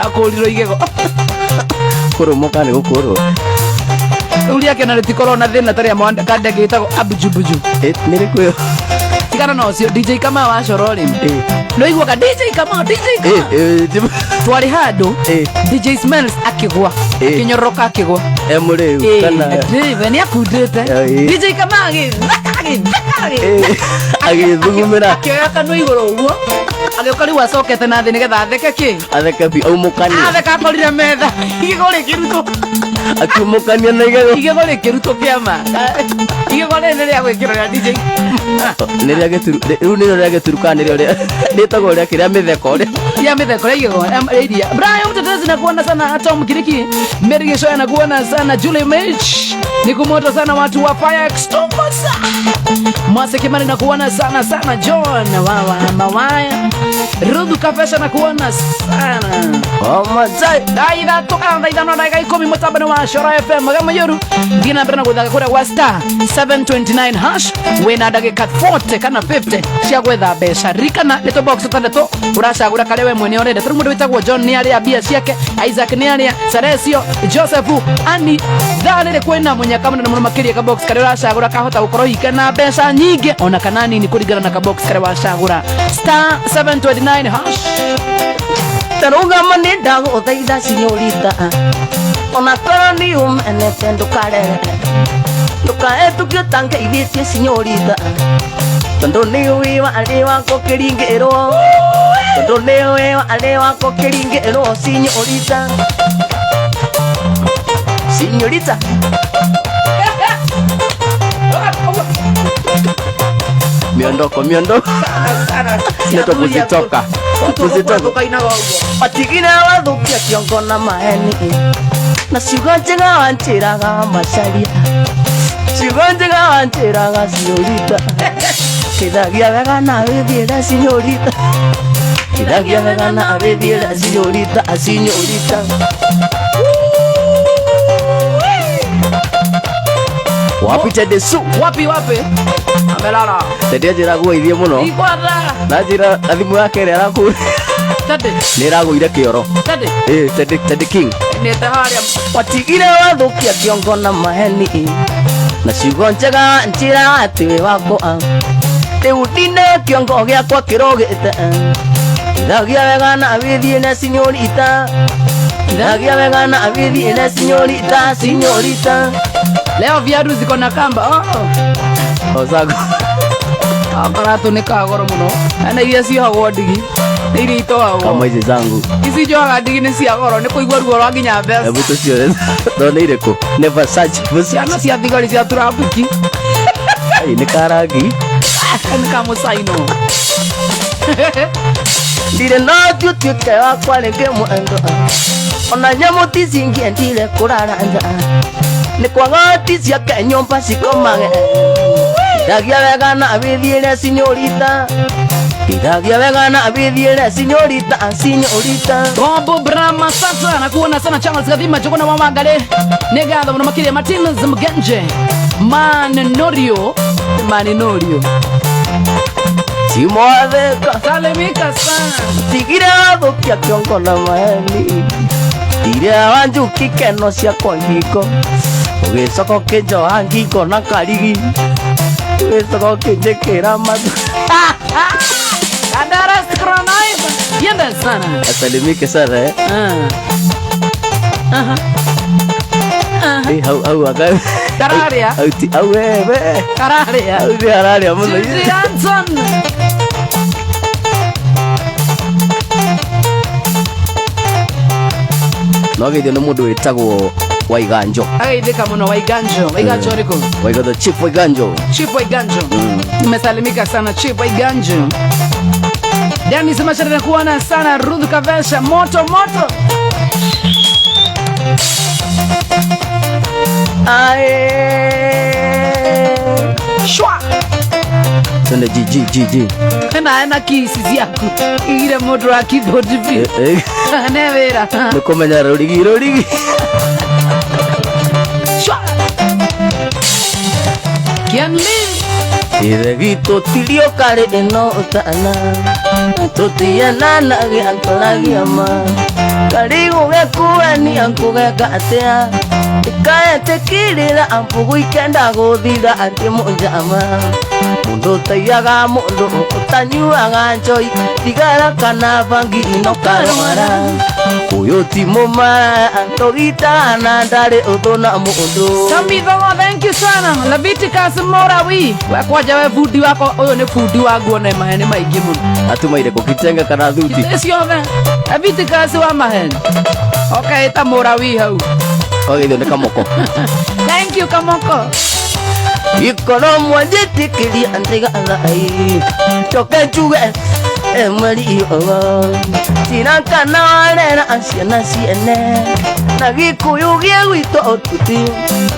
akuliro igego.
Kũrũmũka nĩ gũkũrwo.
Rĩu rĩake na rĩtikorwo na thĩna ta rĩa kandege gĩtagwo abujubuju.
Nĩ rĩkũ ĩyo?
Tigana na ũcio DJ Kamau wa Coro rĩ, nĩũiguaga DJ Kamau, DJ Kamau twarĩ handũ, DJ Smells akĩgwa, akĩnyororoka akĩgwa.
E mũrĩu kana?
We nĩ akundĩte. DJ Kamau agĩtheka agĩtheka
Agĩthugumĩra.
Akĩoya kanua igũrũ ũguo, agĩũka rĩu acokete na thĩ nĩgetha atheke kĩ.
Atheke bi aumũkanie.
Atheka akorire metha igego rĩkĩrutwo.
Akiumũkania na igego.
Igego rĩkĩrutwo kĩama, igego rĩrĩ nĩ rĩa gwĩkĩrwo rĩa DJ.
Nĩ rĩa gĩturu rĩu, nĩrĩo rĩa gĩturu kana nĩrĩo rĩtagwo rĩa kĩrĩa mĩtheko rĩa?
Ya mĩtheko rĩa igego rĩa iria. Brian Mtetezi nakuona sana, Tom Kiriki Mary Gishoya nakuona sana, Julie Mitch nikumoto sana, watu wa Fire Extinguisher Mwase Kimani nakuona sana sana, John Wawa Mawaya Rudhu Kafesha nakuona sana.
Omazai.
Thaa ithatũ kana thaa ithano na ndagĩka 10 mũtambo-inĩ wa Coro FM Magamũyũru thiĩ na mbere na gũthaka kũrĩa gwa *729# wĩna ndagĩka 40 kana 50 cia gwetha mbeca. Ririkana nĩ tũ box tũtandatũ ũracagũra karĩa we mwene ũrenda. Tarĩu mũndũ wĩtagwo John nĩ arĩa mbia ciake, Isaac nĩ arĩa, Saresio Joseph Ani thaa rĩrĩ kwĩna mũnyaka mũnene mũno makĩria. Ka box karĩa ũracagũra kahota gũkorwo hihi kana mbeca nyingĩ ona kana nini kũringana na ka box karĩa wacagũra, *729#.
Tarũgama nĩ ndagũthaitha sinyorita ona korwo nĩ ũmenete ndũkarere ndũkaetũkie ũtangeithĩtie sinyorita tondũ nĩ ũĩ warĩ wakwa ũkĩringĩrwo tondũ nĩ ũĩ warĩ wakwa ũkĩringĩrwo sinyorita sinyorita miondoko miondoko nĩtwa kuzitoka kuzitoka. Watigire wathũkia kĩongo na maheni na ciugo njega wanjĩraga macaria ciugo njega wanjĩraga sinyorita kĩthagia wega na wĩthiĩre sinyorita kĩthagia wega na wĩthiĩre sinyorita sinyorita. Wapi Tede Su?
Wapi wapi amelala.
Tede anjĩra gũithie mũno.
Ikwatha.
Na njĩra na thimũ yake ĩrĩa arakũra
Tede.
Nĩ ĩragũire kĩoro.
Tede.
Tede, Tede King.
Nĩte harĩa.
Watigire wathũkia kĩongo na maheni na ciugo njega njĩra atĩ wĩ wakwa rĩu ndine kĩongo gĩakwa kĩrogĩte thagia wega na wĩthiĩ na sinyorita thagia wega na wĩthiĩ na sinyorita sinyorita.
Leo viatu ziko na kamba. Oh.
Ozago.
Akaratũ nĩ kagoro mũno na iria ciohagwo ndigi nĩ iria itohagwo.
Kama ici zangu.
Ici njohaga ndigi nĩ cia goro nĩ kũigua ruo rwa nginya mbeca.
Hebu tũcione thone irĩkũ nĩ Versace.
Ciana cia thigari cia trafiki.
Ai nĩ karangi.
Nĩ kamũcaino.
Ndirĩ na ũthiũ ũtuĩke wakwa rĩngĩ mwendwa ona nyamũ ti cingĩendire kũrara nja nĩ kwaga ti ciake nyũmba cikomage thagia wega na wĩthiĩre sinyorita thagia wega na wĩthiĩre sinyorita sinyorita.
Bobo Brahma sasa nakuona sana Charles Gathima Jogona wa Wangare nĩ ngatho mũno makĩria Martinez Mgenje Manenorio Manenorio
Simwatheka.
Salimika sana.
Tigire wathũkia kĩongo na maheni Iria wanjuki keno ciakwa ngingo ũgĩcoka ũkĩnjoha ngingo na karigi ũgĩcoka ũkĩnjĩkĩra mathu.
Kandara Scronive. Yenda sana.
Asalimike sana eh.
Ah.
Eh, hau hau aka
Kararia.
Hau ti hau we.
Kararia.
Hau ti hararia mũno.
Gigi Anton.
No geithio nĩ mũndũ wĩtagwo Waiganjo.
Agaithika muno Waiganjo. Waiganjo ũrĩkũ?
Waiganjo, Chief Waiganjo.
Chief Waiganjo. Nimesalimika sana Chief Waiganjo. Dennis Mashara nakuona sana. Ruth Kavesha moto moto.
Ae.
Shwa.
Twende G G G G.
Ena ena kisi ciaku. Igire mũndũ wa keyboard biũ.
Eh, eh.
Ne wĩra.
Nĩ kũmenya rũrigi rũrigi.
Shwa. Can live.
Ithe gitũ tirio karĩ ĩno ũtana tũtienanagia tũragia ma karigũ gekuania nkũgeka atĩa ĩkaetĩkĩrĩra ambugu ikenda gũthira atĩ mũnjama mũndũ ũtaiyaga mũndũ ũtanyuaga njoi thigara kana bangi ino karwara ũyũ ti mũmara tũgitaga na ndarĩ ũthũ na mũndũ.
Sambi Thogo, thank you sana. Leviticus Morawi. We kwanja we bundi wako ũyũ nĩ bundi wa nguo na maheni maingĩ mũno.
Atumaire kũkitenga kana thuti.
Ciothe. Leviticus wa maheni. Okay, ta Morawi hau.
Ogeithio nĩ Kamoko.
Thank you Kamoko.
Ikorwo mwanjĩtĩkĩria ndigathai njoke njuge mweri ũyũ tira kana warera ciana ciene na gĩkũyũ gĩa gwitũ ũtuti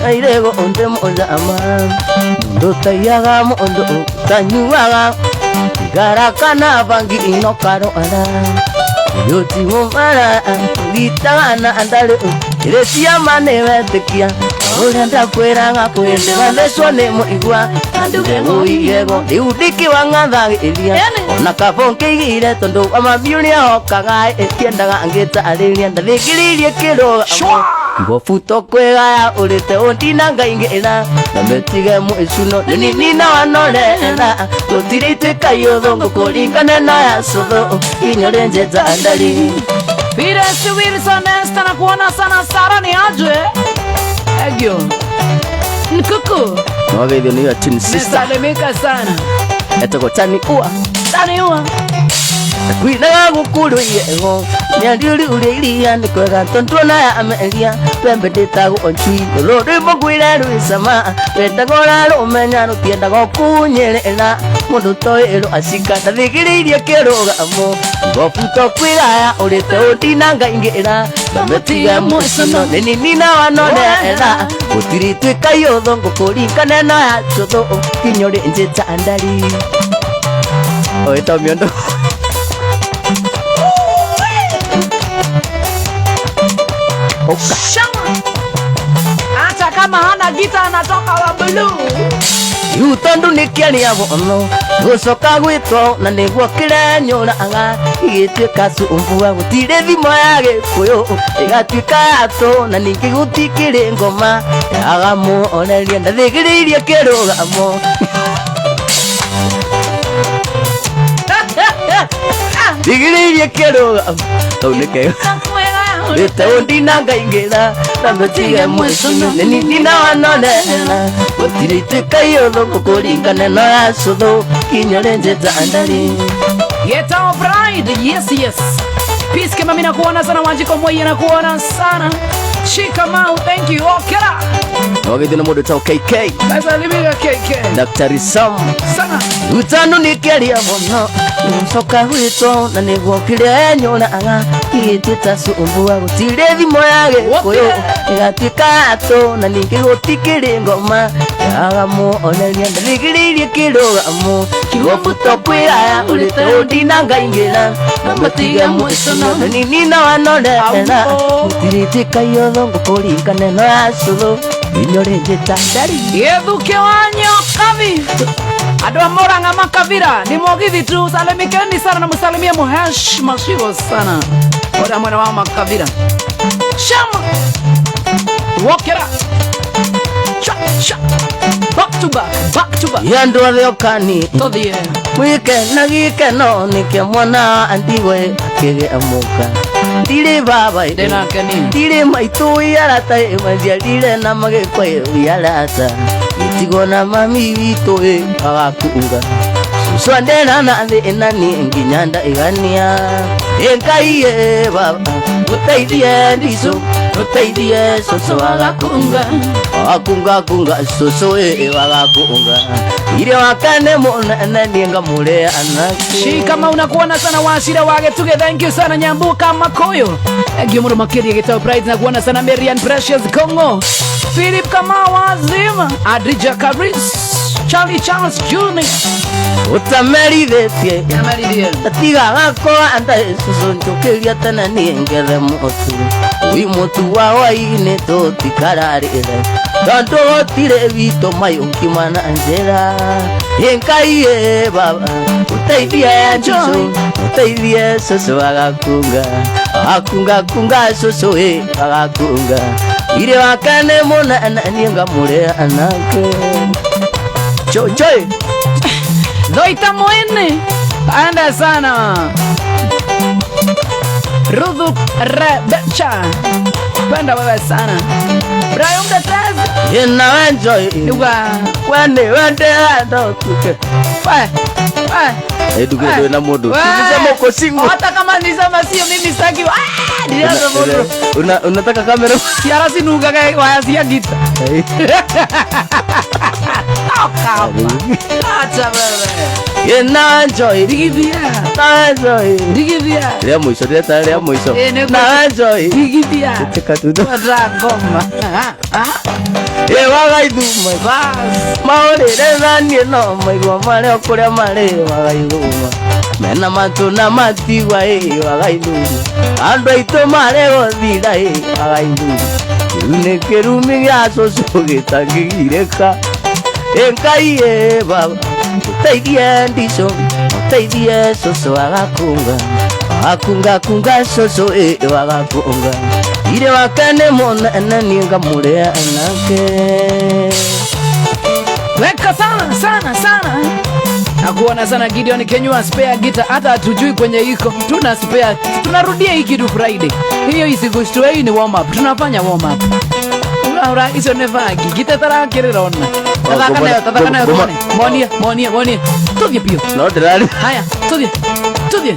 airego ũndĩ mũthama mũndũ ũtaiyaga mũndũ ũtanyuaga thigara kana bangi ino karwara ũyũ ti mũmara ũgitaga na ndarĩ ĩrĩ ciama nĩ wetĩkia ũrĩa ndakwĩraga kwĩndĩgathecwo nĩ mũigua nduge ngũigego rĩu ndikĩwang'athagĩria ona kabo ngĩigire tondũ wa mami ũrĩa okaga ĩtiendaga ngĩtarĩria ndathĩkĩrĩirie kĩrũgamo igo buto kwĩgaya ũrĩte ũndina ngaingĩra na mĩtige mũicuno nĩnina wanorera gũtirĩ ituĩka iũthũngũ kũringana na ya cũthũ inyore njeta ndari.
Pires Wilson Esther nakuona sana. Sara ni aje? Egyo. Nkuku.
Nogeithio nĩ your twin sister.
Nisalimika sana.
Etagwo Tani Ua.
Tani Ua.
Kwinaga gũkũrũ iego nĩariũri ũrĩa iria nĩ kwega tondũ ona ya ameria pembe ndĩtagwo ncui rũrũ rwĩmbo ngwĩre rwĩ cama rwendaga ũrarũmenya rũtiendaga ũkunyĩrĩra mũndũ toĩ rũ acika ndathĩgĩrĩirie kĩrũgamo ngobuto kwĩgaya ũrĩte ũndina ngaingĩra namĩtige mũcano nĩninina wanorera gũtirĩ ituĩka iũthũngũ kũringana na ya cũthũ kinyũrĩ njĩta ndari oĩta mĩondo.
Shama. Hata kama hana gita anatoka wa blue.
Rĩu tondũ nĩkĩaria mũno gũcoka gwĩtwo na nĩguo kĩrenyũraga igĩtuĩka cumbua gũtirĩ thimo ya gĩkũyũ ĩgatuĩka yatũ na ningĩ gũtikĩrĩ ngoma yagamuoneria ndathĩgĩrĩirie kĩrũgamo. Thigĩrĩirie kĩrũgamo kau nĩ kega rĩte ũndina ngaingĩra na mĩtige mũicuno nĩninina wanorera gũtirĩ ituĩka iũthũngũ kũringana na ya cũthũ kinyore njĩta ndari.
Yetao Pride, yes yes. Peace kama mimi nakuona sana. Wanjiko Moi nakuona sana. Shikamau, thank you. Okera.
Nogeithio nĩ mũndũ wĩtagwo KK.
Nasalimika KK.
Daktari Sam.
Sana.
Utano nĩkĩaria mũno gũcoka gwĩtwo na nĩguo kĩrenyũraga igĩtuĩka cumbua gũtirĩ thimo ya gĩkũyũ ĩgatuĩka yatũ na ningĩ gũtikĩrĩ ngoma yagamuoneria ndathĩgĩrĩirie kĩrũgamo kiugo buto kwĩgaya ũrĩte ũndina ngaingĩra na mũtige mũicono nĩninina wanorera gũtirĩ ituĩka iũthũngũ kũringana na ya cũthũ inyore njĩta ndari.
Gĩthuke wa Nyokabi. Andũ a Murang'a Makavira ni mũgithi tu. Salimikeni sana na msalimie muhesh mashigo sana. Ora mwana wa Makavira. Shama. Wokera. Cha cha. Back to back, back to back.
Yandå othe okani
Tuthie.
Mwike na gikeno nĩkĩo mwana andigwe akĩgĩa mũka ndirĩ baba
Ndĩnake niĩ.
ndirĩ maitũ arata maciarire na magĩkwa arata gĩtigwo na mami witũ agakunga cucu andera na thĩna niĩ nginya ndaigania Ngai ĩ baba mũteithie ndicũ mũteithie cũcũ agakunga akunga kunga cũcũ ĩ agakunga irio wakane mũnene niĩ ngamũrĩa anake
Shikama unakuona sana Wachira wa Gĩtugĩ, thank you sana Nyambuka Makoyo, thank you mũno makĩria Gĩtau Pride, na kuona sana Marian Precious Kongo, Philip Kamau Azima, Adrija Karis, Charlie Charles Jr.
Ũtamerithĩtie tiga gakwa ndacucu njũkĩria tene niĩ ngethe mũtu ui mũtu wa hwainĩ tũtikararĩre tondũ gũtirĩ witũ mayũ ngima na njĩra Ngai ĩ baba ũteithie njũcũ ũteithie cũcũ agakunga akunga kunga cũcũ ĩ agakunga irĩ wake nĩ mũnene niĩ ngamũrĩa anake Choi
Dhoita Mwene, panda sana. Rudhu Rebecha, panda wewe sana. Brian Mtetezi,
ĩna wenjoi
Iwa,
wene wende tuke
we, we.
nduge ndwe na mundu
We.
nisema uko single.
Hata kama nisema sio mimi sitaki. Ah, nilianza mundu.
Unataka kamera.
Ciara cinungaga waya cia ngita. Toka hapa. Acha wewe.
Ĩna enjoy
Rigithia.
na enjoy
Rigithia.
rĩa mũico rĩa rĩa mũico
Eh, nĩ
na enjoy
Rigithia.
Teka tuto.
Twa ngoma. Ah,
Ĩ wagaithuma
bas.
maũrĩre naniĩ no maigua marĩ o kũrĩa marĩ wagaithuma mena matũ na matigua ĩ wagaithuma andũ aitũ marĩ gũthira ĩ wagaithuma kĩu nĩ kĩrumi gĩa cũcũ gĩtangĩgirĩka ĩ Ngai ĩ baba ũteithie ndicũ ũteithie cũcũ agakunga akunga kunga cũcũ ĩ agakunga irĩ wake nĩ mũnene niĩ ngamũrĩa anake.
Weka sana sana sana. Nakuona sana Gideon Kenyua, spare guitar hata hatujui kwenye iko. Tuna spare. Tunarudia hii kitu Friday. Hiyo isikushtue, hii ni warm up. Tunafanya warm up. Ura ura icio nĩ bangi. Gita tarakĩrĩra ona. Tathaka nayo, tathaka nayo tuone. Monie, monie, monie. Tuthiĩ biũ.
No ndĩrarĩ
Haya, tuthiĩ. Tuthiĩ.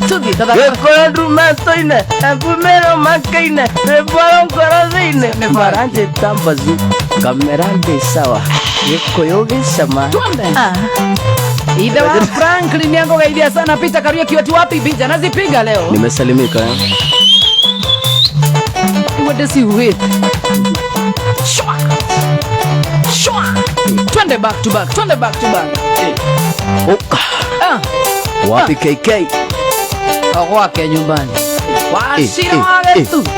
Tuthiĩ tathaka.
Gĩkũyũ ndumetũ-inĩ ebumĩrwo makĩine rwĩmbo ngoro thĩinĩ maranjĩta mbazu ngamera ndĩ sawa gĩkũyũ gĩcama.
Twende. Ithe wa Franklin nĩangũgeithia sana Peter Kariuki watu wapi picha nazipiga leo.
Nimesalimika eh?
Iwe ndĩcihuhĩte. Shwa. Shwa. Twende back to back, twende back to back.
Oka.
Ah,
Wapi KK?
gwake nyumbani. Wachira
Eh,
wa
eh,
Gĩtugĩ.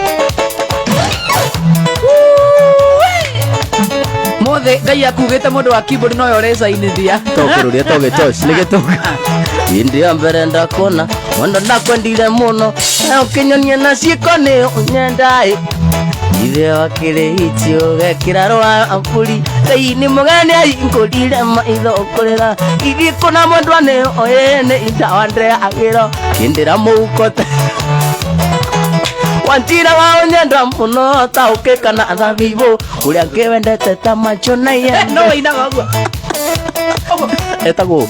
Mothe Ngai akugĩte mũndũ wa keyboard noyo ũrecainithia.
Tokũrũria togĩtoci nĩ gĩtũka hĩndĩ ya mbere ndakona wendo ndakwendire mũno na ũkĩnyonia na ciĩko nĩ ũnyenda ĩ ithe wakĩrĩ itio gekĩra rwa mbũri Ngai nĩ mũgeni ahingũrire maitho kũrĩra ithiĩ kũna mwendwa nĩ oĩ nĩ ndawa ndĩagĩro kĩndĩra mũhuko te wanjira wa ũnyenda mũno ta ũkĩka na thabibũ kũrĩa ngĩwendete ta macho na iembe.
No wainaga ũguo.
Etagwo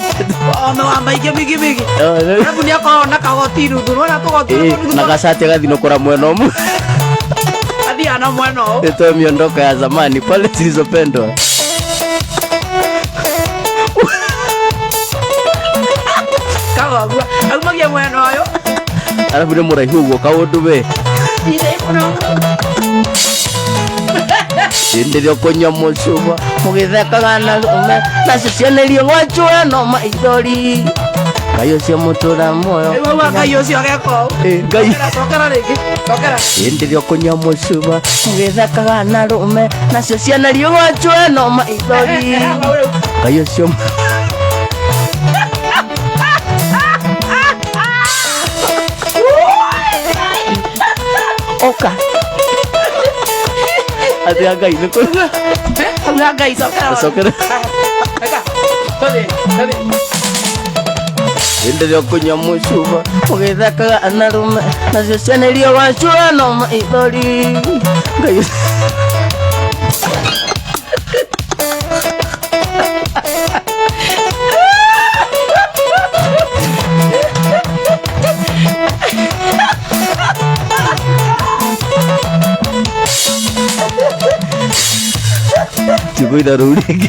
Ome wa maingĩ migi migi. Arabu nĩ akoragwo na kagoti nuthu. Nĩwona tũgoti nuthu.
Na gacati agathinũkũra mwena ũmwe.
Athiaga na mwena ũũ.
Itoe miondoko ya zamani pale zilizopendwa.
Kaga ũguo. Aumagia mwena ũyũ.
Arabu nĩ mũraihu ũguo kaũndũ we.
Ithe mũno.
Hĩndĩ ĩrĩa ũkũnyua mũcuba mũgĩthekaga na rũme nacio cianĩrio ngwacũe no maithori Ngai ũcio mũtũra muoyo.
Rĩu auga Ngai ũcio ageka ũũ.
Ĩ, Ngai.
Cokera rĩngĩ. Cokera.
Hĩndĩ ĩrĩa ũkũnyua mũcuba mũgĩthekaga na rũme nacio cianĩrio ngwacũe no maithori Ngai ũcio oka. Gatagatĩ ya Ngai nĩ kũ
Hau ha Ngai cokera.
Cokera.
Eka. Tũthiĩ, tũthiĩ.
Hĩndĩ ĩrĩa ũkũnyua mũcuba ũgĩthekaga na rũme nacio ciana iria wacura no maithori Ngai. Tiguina rũu rĩngĩ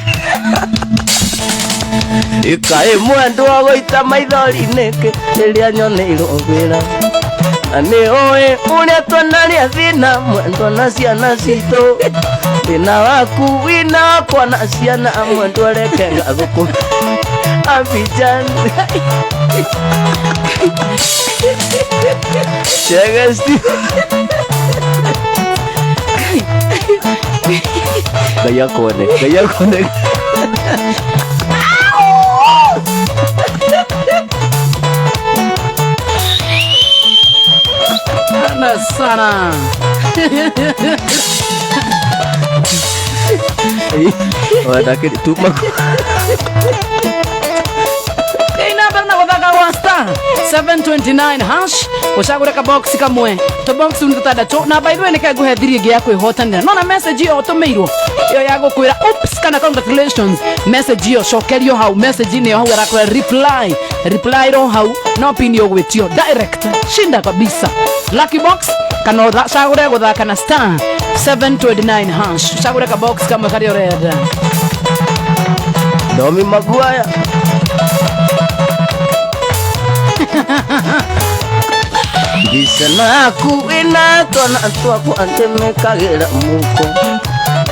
ikaĩ mwendwa gũita maithori nĩkĩ rĩrĩa nyoneirwo wĩra na nĩ ũĩ ũrĩa twanarĩa thĩna mwendwa na ciana citũ thĩna waku wĩna wakwa na ciana mwendwa reke ngathũkũ Abidjan Chega Steve Ngai akuone Ngai akuone.
Sana sana.
Wanakiri tuma
Ina na gũthaka gwa star 729 hash ũcagũre kabox kamwe tũbox nĩ tũtandatũ na by the way nĩke ngũhe thiri ĩngĩ ya kwĩhotanĩra nona message ĩyo ũtũmĩirwo ĩyo ya gũkwĩra oops kana congratulations message ĩyo cokerio hau message ĩyo hau arakwĩra reply reply ro hau no pin ũgwĩtio direct shinda kabisa lucky box kana ũcagũre gũthaka na star 729 hash ũcagũre kabox kamwe karĩa ũrenda.
Domi Maguire. Mbica yaku ĩna twana twakwa ndĩmĩkagĩra mũko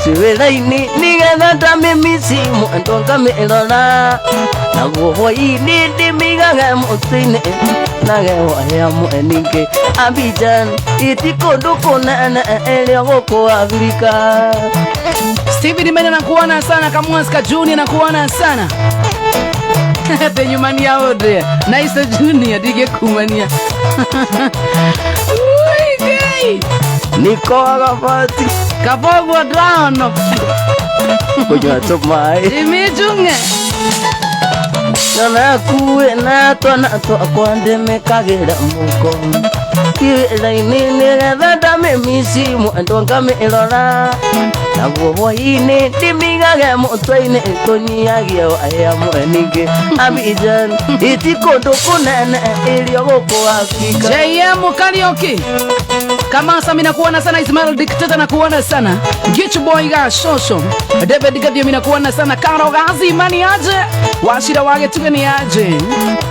ciwĩra-inĩ nĩgetha ndamĩmici mwendwa ngamĩrora naguo hwaĩ-inĩ ndĩmĩigage mũtĩ-inĩ nage waya mweningĩ Abidjan iti kũndũ kũnene ĩrĩa gũkũ Afrika.
Steven Mene nakuona sana, Kamwaska Junior nakuona sana. Tenyumania ode. Nice Junior dige kumania. Ui,
Niko Agabati
Kavogwa down.
Kũnyua tũmaĩ
Jimmy Junge.
Nakuwe na twana twakwa ndĩmĩkagĩra mũko kiwĩra-inĩ nĩgetha ndamĩmici mwendwa ngamĩrora naguo hwaĩ-inĩ ndĩmĩigage mũtwe-inĩ tũnyihagie waya mweningĩ Abidjan iti kũndũ kũnene ĩrĩa gũkũ Afrika.
JM Karaoke. Kamasa mimi nakuona sana, Ismail Dictator nakuona sana. Gich Boy ga Shosho. David Gathio mimi nakuona sana. Karo Gazi imani aje. Washira wage tuge ni aje.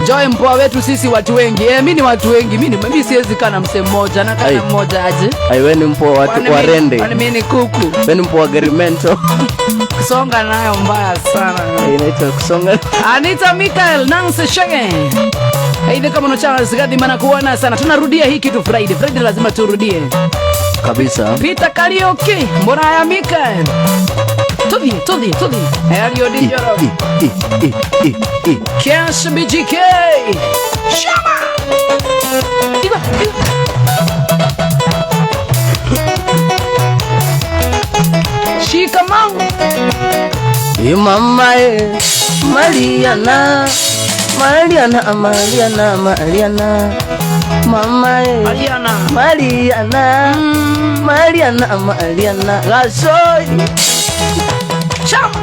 Joy mpoa wetu sisi watu wengi. Mimi ni watu wengi. Mimi siwezi kana mse mmoja na kana
Ai.
mmoja aje.
Ai, we ni mpoa watu
Kwani
wa rende.
Kwani mimi ni kuku.
We ni mpoa garimento.
Kusonga nayo mbaya sana.
Inaitwa kusonga.
Anita Michael, Nancy Shege. Aidha kama no Charles Gathi nakuona sana. Tunarudia hii kitu Friday. Friday lazima turudie.
Kabisa.
Peter Karaoke, mbona ya Michael? Tuthi, tuthi, tuthi. Elio Dijoro.
I, i, i, i.
Cash BGK. Shama. Iba, iba. Shikamau.
Mama e Mariana Mariana Mariana Mariana Mama e
Mariana
Mariana Mariana Mariana Gasoi
Chama.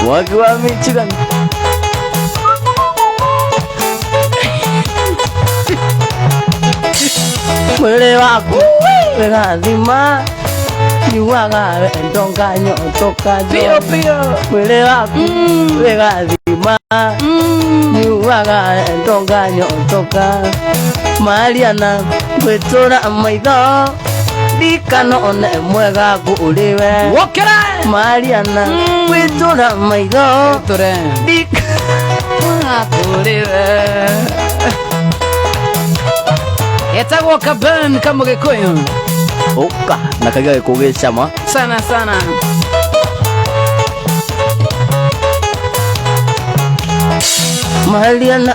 Mwaki wa Michigan. Mwili waku wĩgathima nyuaga wendo nganyotoka.
Pio pio.
Mwili waku wĩgathima nyuaga wendo nganyotoka. Mariana gwĩtũra maitho ndikanone mwega ngũrĩwe.
Wokera.
Mariana gwĩtũra maitho
Tore.
ndika
Ngũrĩwe. Etagwo Kaben kama Gikuyu.
Ũka na kaigua gĩkũ gĩcama
Sana sana.
Mariana,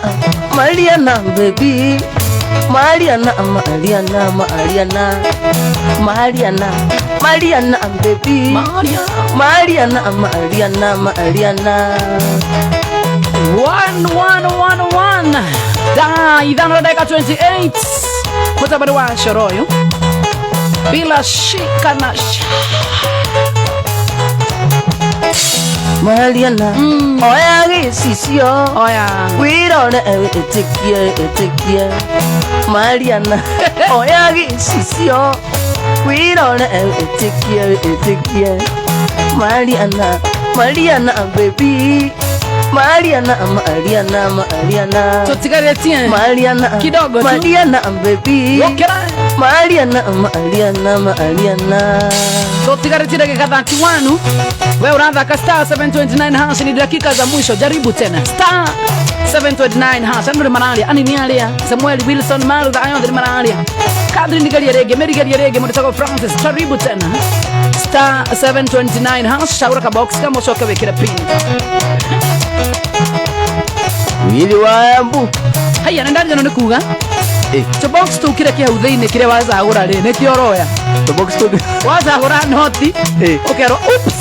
Mariana baby. Mariana, Mariana, Mariana, Mariana, Mariana, baby. Mariana, Mariana, Mariana.
1111 da ithano na ndagĩka 28 mũtabari wa coro ũyũ bila shika na
Mariana, oya gĩcicio.
Oya.
Wirore wĩtĩkie, wĩtĩkie. Mariana, oya gĩcicio. Wirore wĩtĩkie, wĩtĩkie. Mariana, Mariana, baby. Mariana, Mariana, Mariana.
Tũtigarĩtie
Mariana,
kidogo tu.
Mariana, baby.
Ũkĩra.
Mariana, Mariana, Mariana.
Tũtigarĩtie dakika 31. We ũrathaka star 729 hash, ni dakika za mwisho, jaribu tena star 729 hash. Andũ nĩ mararia, ani nĩ aria Samuel Wilson Marutha, ayo othe nĩ mararia. Catherine geria rĩngĩ, Mary geria rĩngĩ, mũndũ Francis, jaribu tena star 729 hash, caũra ka box kama ũcoke wĩkĩre pin.
Wili wa Embu.
Haya, nĩ ndarigano nĩ kuga tũ box tũu kĩrĩa kĩ hau thĩinĩ kĩrĩa wacagũra rĩ nĩkĩo ũroya.
Tũbox tũngĩ.
Wacagũra noti ũkerwo oops.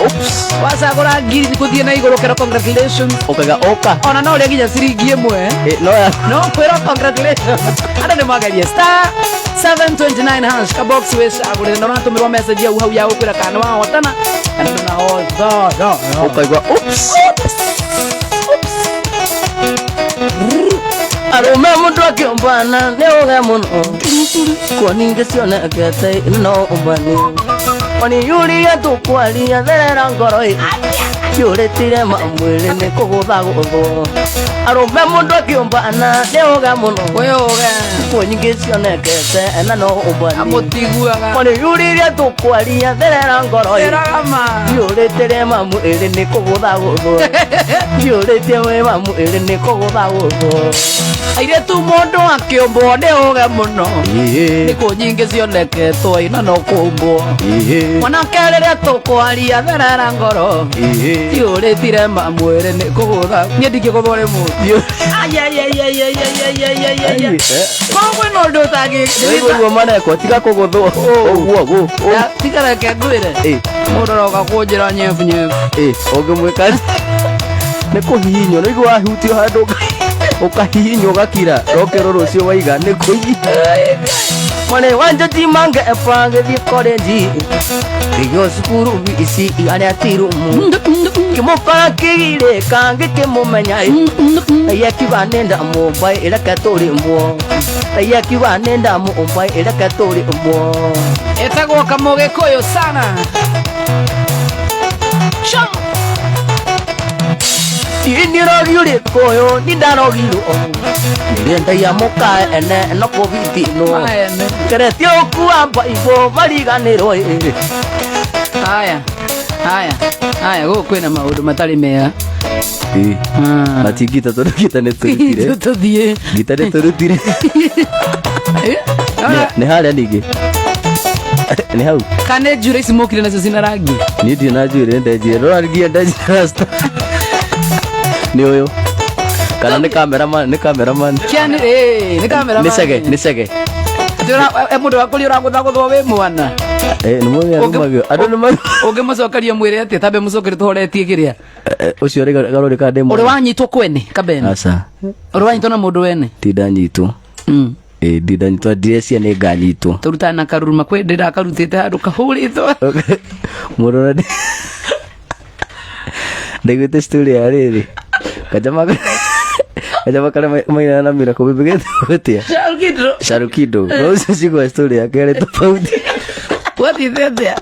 Oops.
Wacagũra ngiri gũthiĩ na igũrũ ũkerwo congratulations.
Ũkaiga ũka.
Ona no ũrĩe nginya ciringi ĩmwe.
No ya.
No kwĩrwo congratulations. Andũ nĩ magerie star 729 hash, kabox wĩcagũrĩre na ũratũmĩrwo message hau hau ya gũkwĩra kana nĩ wahotana kana ndũnahotana.
Ũkaigua oops. Arũme mũndũ akĩũmbana nĩ ũge mũno kuo ningĩ cionekete no ũmbani oniyũria tũkwaria therera ngoro ĩ yũrĩtire mamwĩrĩ nĩ kũgũthagũthwo arũme mũndũ akĩũmbana nĩ ũge mũno
Wĩũge.
Kuo nyingĩ cionekete ena no ũmbani
Amũtiguaga.
Oniyũririe tũkwaria therera ngoro ĩ
Thereraga ma.
yũrĩtire mamwĩrĩ nĩ kũgũthagũthwo yũrĩtie wĩ mamwĩrĩ nĩ kũgũthagũthwo.
Airĩtu mũndũ akĩũmbwo nĩ ũge mũno nĩ kũ nyingĩ cioneketwo ina no kũmbwo mwanake rĩrĩa tũkwaria therera ngoro tiũrĩtire mamwĩrĩ nĩ kũgũtha niĩ ndingĩgũthwo nĩ mũndũ. Koguo kwĩna ũndũ ũtangĩ
Ũguo marekwo tiga kũgũthwo ũguo gũ
tiga reke ngwĩre mũndũ aroka kũnjĩra nyebu nyebu.
Ũngĩmwĩka nĩ kũhihinywo nĩ igua wahutio handũ ũkahihinywo ũgakira rokerwo rũciũ waiga nĩ kũi mwarĩ wa Njoti mange ebangĩthiĩ korenji rio cukuru ici arĩa ti rumu kĩmũkora kĩgirĩka ngĩkĩmũmenya ĩĩ akiuga nĩ ndamũmba ĩreke tũrĩmwo ĩĩ akiuga nĩ ndamũmba ĩreke tũrĩmwo.
Etagwo kamũgĩkũyũ sana. Sha.
Nirogi ũrĩkũyũ ni ndarogirwo nĩrĩendagia mũkaene no kũbitinwo
Maene.
keretie ũkua mbaibũ mariganĩrwo ĩ.
Haya haya haya, gũkũ kwĩna maũndũ matarĩ mega.
Na ti ngita tondũ ngita nĩ tũrutire.
Tũthiĩ.
Ngita nĩ tũrutire. Nĩ harĩa ningĩ nĩ hau.
Kana njuĩrĩ ici mũkire nacio cina rangi?
Niĩ ndirĩ na njuĩrĩ nĩ ndenjire rora nginya ndenjire rasta nĩ ũyũ kana nĩ cameraman nĩ cameraman.
Kĩani ĩ nĩ cameraman.
Nĩ cege nĩ cege.
Mũndũ wakũria ũragũthagũthwo wĩ mwana.
Nĩ mũthenya arumagio andũ nĩ maru
Ũngĩmũcokeria mwĩre atĩa tambe mũcokerie tũhoretie kĩrĩa
Ũcio rĩ garũrĩ kana ndĩ
ũrĩ
mwana.
wanyitwo kwene kabene?
Aca.
Ũrĩ wanyitwo na mũndũ wene?
Ti ndanyitwo. Ĩ ndi ndanyitwo ndirecia nĩ nganyitwo.
Tũrutana na karuruma kwĩ ndĩrakarutĩte handũ kahũrĩtwo.
Mũndũ ũrĩa ndaiguĩte story ya rĩrĩ kajama kajama karĩa mainaga na mira kũbĩbĩgĩte atĩa.
Sharukindo.
Sharukindo no ũcio cigua story yake yarĩ tofauti.
Wathiĩte atĩa?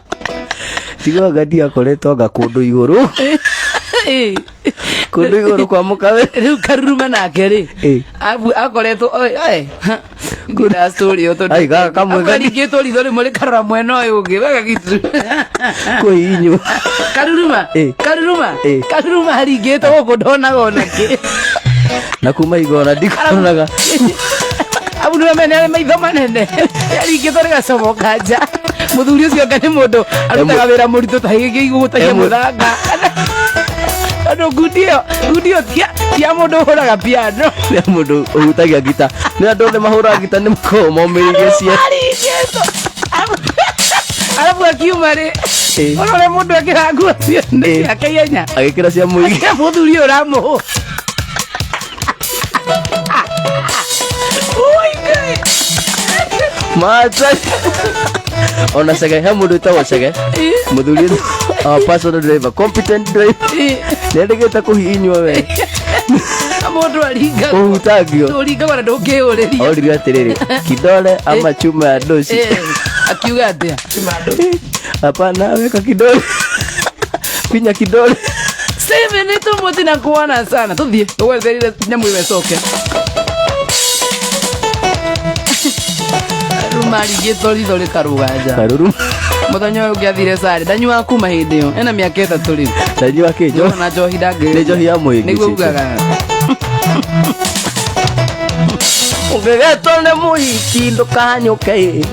Cigua ngati akoretwo anga kũndũ igũrũ kũndũ igũrũ kwa mũkawe.
Rĩu karuruma nake rĩ akoretwo ngwĩra story ĩyo tondũ
Ai, gaka kamwe
akaringĩtwo ritho rĩmwe rĩkarora mwena ũyũ ũngĩ wega gitu.
Kũhihinywo.
Karuruma. Karuruma. Karuruma aringĩtwo gũkũ ndonaga ona kĩ.
Na kuma igona ndikonaga.
Abu nĩ mene arĩ maitho manene aringĩtwo rĩgacomoka nja. Mũthuri ũcio anga nĩ mũndũ arutaga wĩra mũritũ ta gĩkĩ igũgũtagia mũthanga. Tondũ ngundi ĩyo, ngundi ĩyo ti ya mũndũ ũhũraga piano.
Nĩ mũndũ ũhutagia ngita, nĩ andũ othe mahũraga ngita nĩ makoragwo momĩrĩirie cia.
Arigĩtwo. Arabu akiuma rĩ, ona ũrĩa mũndũ ekĩraga nguo cio nĩ ciake ihenya.
Agĩkĩra cia mũigi.
Mũthuri ũyũ ũramũhũra. Ui, Ngai.
Mata ona cege, he mũndũ wĩtagwo cege, mũthuri, our personal driver, competent driver, nĩendekete kũhihinywo we.
Mũndũ aringagwo.
Ũhutangio.
Ũringagwo na ndũngĩyũrĩria.
Oririo atĩrĩrĩ, kidole ama chuma ya ndoci?
Akiuga atĩa?
Hapana, weka kidole, finya kidole.
Steven, nĩ tũmũti na kuona sana. Tũthiĩ ũgweterire nyamũ ĩyo ĩcoke. Rumarigĩtwo ritho rĩkarũga nja.
Karuru.
Mũthenya ũyũ ũngĩ athire carĩ, ndanyuaga kuma hĩndĩ ĩyo, ena mĩaka 3 rĩu.
Ndanyua kĩ njohi?
Na njohi ndangĩ.
Nĩ njohi ya mũĩngĩ.
Nĩguo ugaga.
Ũngĩgetwo nĩ mũhiki ndũkanyũke,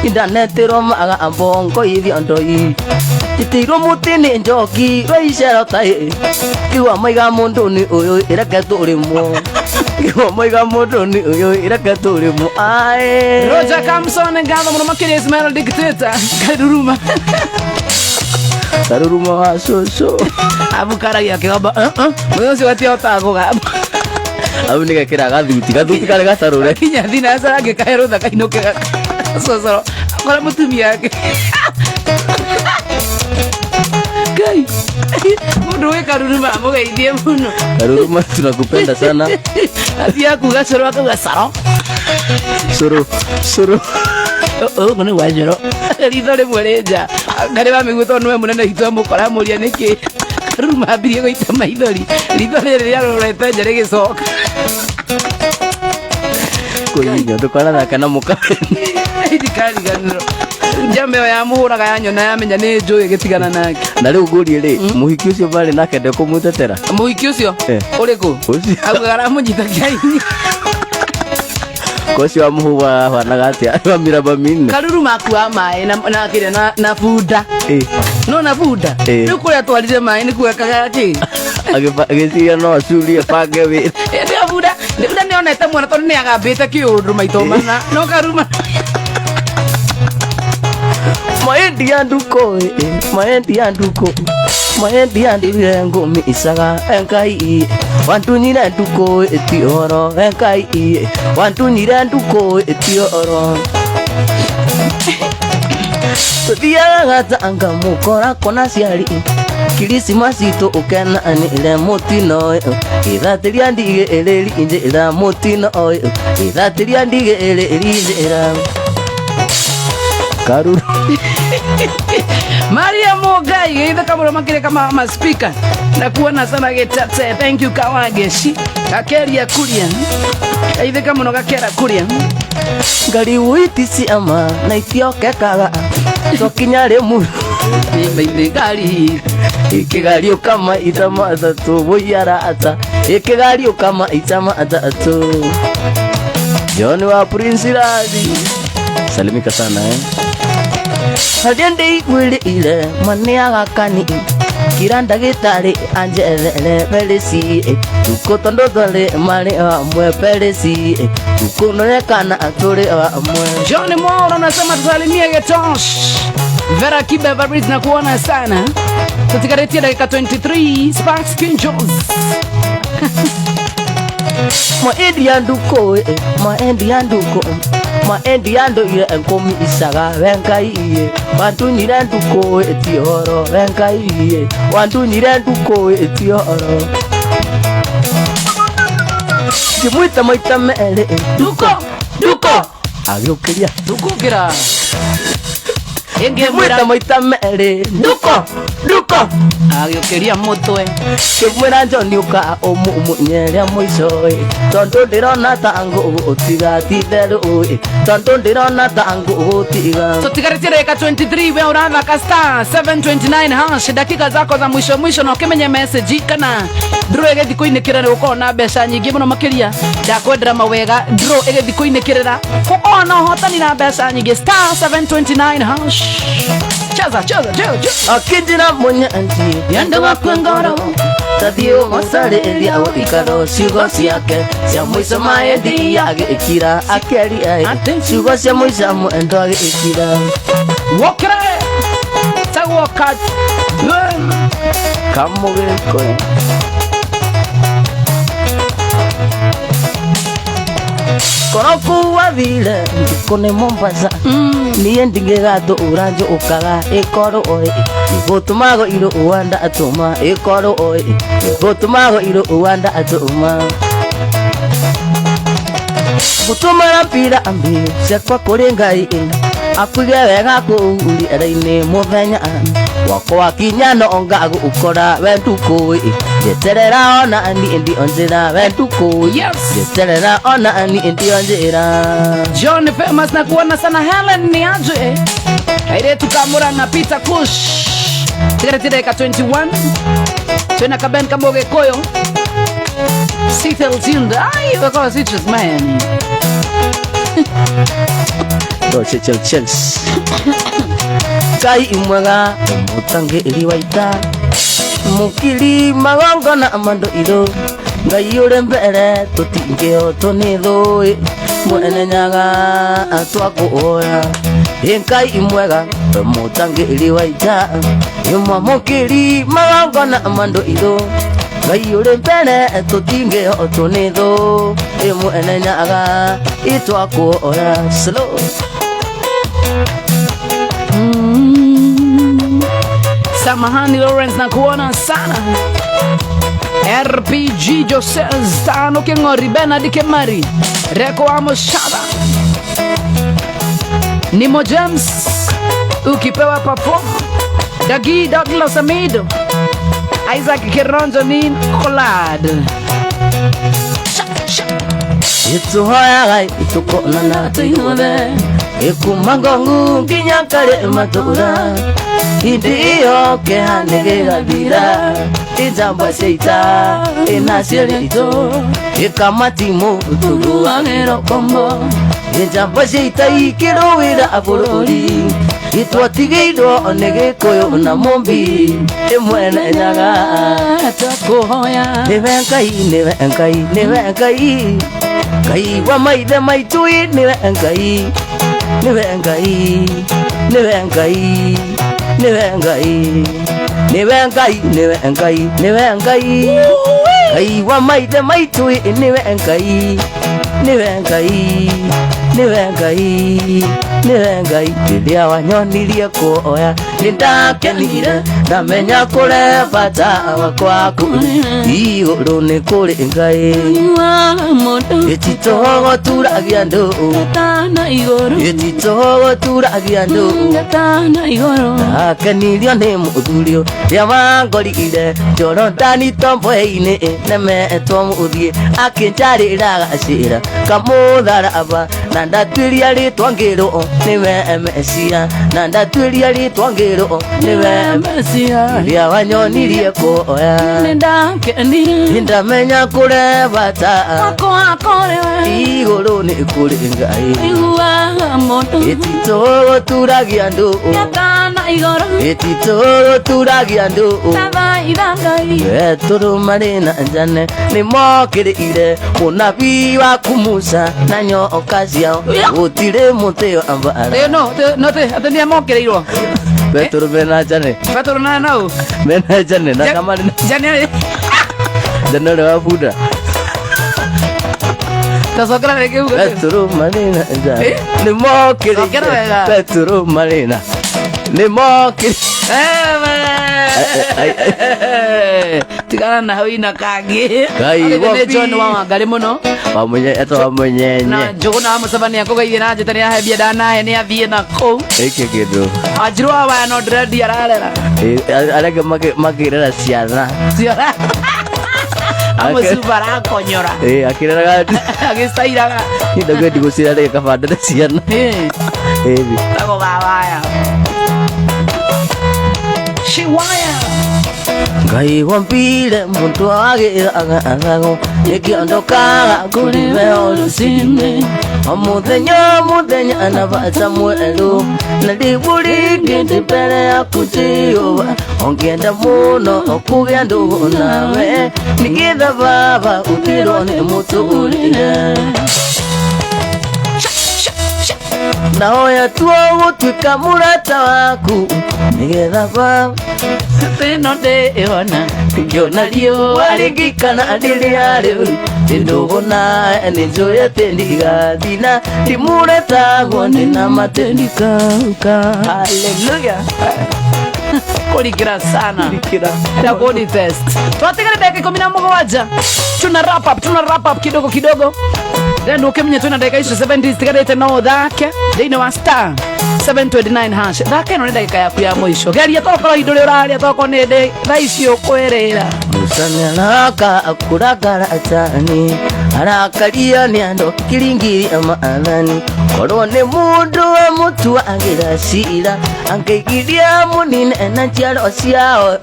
indanetirwo maga mbongo ithiondo, njĩtĩirwo mũtĩ nĩ njoki rwaicero tai kiwa maiga mũndũ nĩ ũyũ ĩreke tũrĩmwo, kiwa maiga mũndũ nĩ ũyũ ĩreke tũrĩmwo aĩ.
Roger Kamson, ngatho mũno makĩria. Ismail Dictator Karuruma.
Karuruma wa cũcũ.
Abukaragia akĩgamba mũthenya ũcio gatiahotaga kũgamba.
Au nĩ gekĩra gathuti, gathuti karĩ gatarũre.
Kinya thinacara angĩkahe rũtha kainũke cocoro akora mũtumia wake. Ngai, mũndũ wĩ Karuruma amũgeithie mũno.
Karuruma, tunakupenda sana.
Athiaga kuga coro akauga caro.
Cũrũ cũrũ.
Ũguo nĩ gwa njoro, ritho rĩmwe rĩ nja ngarĩ wa mĩguo, tondũ nĩwe mũnene witũ, amũkora amũria nĩkĩ Karuruma ambirie gũita maithori, ritho rĩrĩ rĩarorete nja rĩgĩcoka.
Kũhihinywo ndũkanathaka na mũka.
Ndikariganĩrwo njama ĩyo yamũhũraga yanyona yamenya nĩ njũĩ gĩtigana nake.
Na rĩu ngũrie rĩ, mũhiki ũcio marĩ nake ndekũmũtetera?
Mũhiki ũcio? Ũrĩkũ?
Ũcio.
Augaga aramũnyita kĩaini.
Kocio wa mũhũa ahanaga atĩa wa miraba minne?
Karuru makuaga maĩ na kĩrĩa na bunda. No na bunda. Rĩu kũrĩa twarire maĩ nĩ kuekaga kĩ.
Agĩciria no acurie bange wĩra.
Hĩndĩ ĩyo bunda bunda nĩ onete mwana tondũ nĩ agambĩte kĩũndũ maito mana no karuma.
Maendi ya nduko, maendi ya nduko, maendi ya ndurire ngũmi icaga enkai wantunyire nduko ĩti ũhoro enkai wantunyire nduko ĩti ũhoro tũthiaga gatanga mũkora kona ciari kirisimasi tũ ũkenanĩre mũtino ĩthatĩria ndigĩ ĩrĩri njĩra mũtino ĩthatĩria ndigĩ ĩrĩri njĩra karuru.
Maria Mugai gĩthaka mũno makĩria kama ma speaker na kuona sana gĩtate. Thank you Kawageshi gakeria kuria gaithĩka mũno gakera kuria.
Ngari witi ciama na itiokekaga twakinya rĩmuru.
Nĩ ngari.
Ikĩgariũka maita matatũ mũiarata ĩkĩgariũka maita matatũ. John wa Prince Radi, salimika sana eh. Harĩa ndĩiguĩrĩire maneaga kani kira ndagĩtarĩ anjethere perĩci tukũ tondũ twarĩ marĩ amwe perĩci tukũ norekana tũrĩ amwe.
John Mwaura anasema tusalimie Getosh. Vera Kibe Fabrice na kuona sana. Tutikaretia dakika 23 Sparks Kinjos.
Maendi ya nduko, maendi ya nduko, maendi ya nduire nkũmi icaga wengai wantunyire nduko ĩti ũhoro wengai wantunyire nduko ĩti ũhoro ngĩmwĩta maita merĩ.
Duko, duko,
agĩũkĩria.
Dukukira.
Ngĩmwĩta maita merĩ, nduko nduko.
Agĩũkĩria mũtwe.
Ngĩmwĩra John ũka ũmũmunye mũico tondũ ndĩrona ta ngũgũtiga titherũ tondũ ndĩrona ta ngũgũtiga.
Tutigaretie dakika 23, we urathaka star 729 hash, dakika zako za mwisho mwisho na ukimenye message kana draw ĩgĩthiĩ kũinĩkĩra nĩ gũkorwo na mbeca nyingĩ mũno makĩria. Ndakwendera mawega, draw ĩgĩthiĩ kũinĩkĩrĩra gũkorwo na ũhotani na mbeca nyingĩ, star 729 hash. Cheza, cheza, cheza, cheza.
Akĩnjĩra mũnyanji
yende wakwe ngoro.
Tathiĩ ũmũcarĩria ũikaro ciugo ciake cia mũico maĩndi agĩkira akĩaria ciugo cia mũico mwendo agĩkira.
Wokere tagwo ka Ben.
Kamũgĩkũyũ. Koroku wathire thikũ nĩ Mombasa, niĩ ndingĩgatũra njũkaga ĩkorwo ĩ gũtũmagwo irũa ndatũma ĩkorwo ĩ gũtũmagwo irũa ndatũma gũtũmĩra mpira mbĩ ciakwa kũrĩ Ngai akuige wega kũu rĩera-inĩ mũthenya wakwa wakinya no ngagũkora we ndukũ njeterera ona niĩ ndio njĩra we ndukũ
Yes.
njeterera ona niĩ ndio njĩra.
John Famous na kuona sana. Helen ni aje airetu kamura na Peter Kush tigarete dakika 21 twina kaben kamũgĩkũyũ Seattle tuned ai weko citrus man.
Chels Ngai mwega mũtangĩri wa ita mũkiri magongona mandũ irũ Ngai ũrĩ mbere tũtingĩhotwo nĩ thũĩ mwene nyaga twakũhoya ĩ Ngai mwega mũtangĩri wa ita ĩmwamũkĩri magongona mandũ irũ Ngai ũrĩ mbere tũtingĩhotwo nĩ thũ ĩ mwene nyaga itwakũhoya slow.
Samahani Lawrence na kuona sana. RPG Jose Tano Kengori Bernard Kemari Reko wa Moshada Nimo James ukipewa perform Dagi Douglas Amido Isaac Kironjo Nin Collard.
Ituhoyaga itukonana tuithuothe ĩkuma ngongu nginya karĩ matũra hindi ĩyo kĩeha nĩgĩgathira ijamba cia ita ĩnaciarĩtwo ĩkamatimũ tũruagĩro kombo ijamba cia ita ikĩrũĩra bũrũri itwatigĩirwo nĩ Gĩkũyũ na Mũmbi ĩmwene nyaga
Twakuhoya
nĩwe Ngai nĩwe Ngai nĩwe Ngai Ngai wa maithe maitũ nĩwe Ngai nĩwe Ngai nĩwe Ngai nĩwe Ngai nĩwe Ngai nĩwe Ngai nĩwe Ngai Ngai wa maithe maitũ nĩwe Ngai nĩwe Ngai nĩwe Ngai nĩwe Ngai rĩrĩa wanyonirie kuoya nĩndakenire ndamenya kũrĩ bata wakwaku igũrũ nĩ kũrĩ Ngai ĩtitogo turagia andũ ĩtitogo turagia andũ ndakenirio nĩ mũthuri ũrĩa wangorire Jorodani tomboe-inĩ nemetwo mũthiĩ akĩnjarĩra gacĩra kamũtharaba na ndatuĩria rĩtwa ngĩrwo nĩwe Mesia na ndatuĩria rĩtwa ngĩrwo nĩwe
Mesia
rĩrĩa wanyonirie kuoya
nĩndakenire
ndamenya kũrĩ bata igũrũ nĩ kũrĩ Ngai ĩtitogo turagia andũ ĩtitogo turagia andũ Petũrũ marĩ na njane nĩmokĩrĩire mũnabii waku Musa na nyoka ciao gũtirĩ mũtĩ wa mbara.
No no atĩ nĩamokĩrĩirwo
Petũrũ mena njane
Petũrũ na nau
mena njane na kamarĩ na
Njane
njane ũrĩa wa bunda
tacokera rĩngĩ uge
Petũrũ marĩ na njane
Cokera wega.
nĩmokĩrĩire Petũrũ marĩ na nĩmokĩrĩire
tigana na wina kangĩ
Ngai
nĩ
wapi.
John wa Wangari mũno
Wamũnye etwo Wamũnyenye
na Njũgũna wa mũcemania akũgeithie na njĩta nĩ ahe mbia ndanahe nĩ athiĩ na kũu
ĩkĩ kĩndũ
Wanjiru wa waya no ndĩrendia ararera
arĩa angĩ makĩrera ciana
Ciora amũcuba arakonyora
akĩreraga
agĩcairaga
ndaguo ndigũcira rĩngĩ kaba ndere ciana ĩthi
tago waya She wire.
Ngai wombire mũndũ agĩthagathagwo nĩkĩondokaga kũrĩ we o rũcinĩ o mũthenya o mũthenya na bata mwerũ na rĩu rĩngĩ ndĩ mbere yaku Jehova ũngĩenda mũno kũgĩa ndũgũ nawe nĩgetha baba ũthirwo nĩ mũtũrĩre nahoya tuo gũtuĩka mũrata waku nĩgetha baba
Ĩno ndĩona
ngĩona riũa rĩngĩkana rĩrĩa rĩu ndũgũ nawe nĩ njũĩ atĩ ndigathina ndimũretagwo nĩ na matendikauka.
Haleluya. Kũrikĩra sana. Itakuwa ni test. Twatigara dakika 17. Tuna wrap up, tuna wrap up kidogo kidogo. Then ukimenya twina dakika icio 70 citigarĩte no ũthake thĩinĩ wa star 729 hash. Thaka ĩno nĩ ndagĩka yaku ya mũico. Geria tokorwo indo ũrĩa ũrarĩa tokorwo nĩ ndĩ thaa ici ũkwĩrĩra.
Musa nĩaraka akũrakara atani arakaria nĩ andũ kiringiria maathani korwo nĩ mũndũ amũtuagĩra cira angĩigiria mũnine na njiaro ciao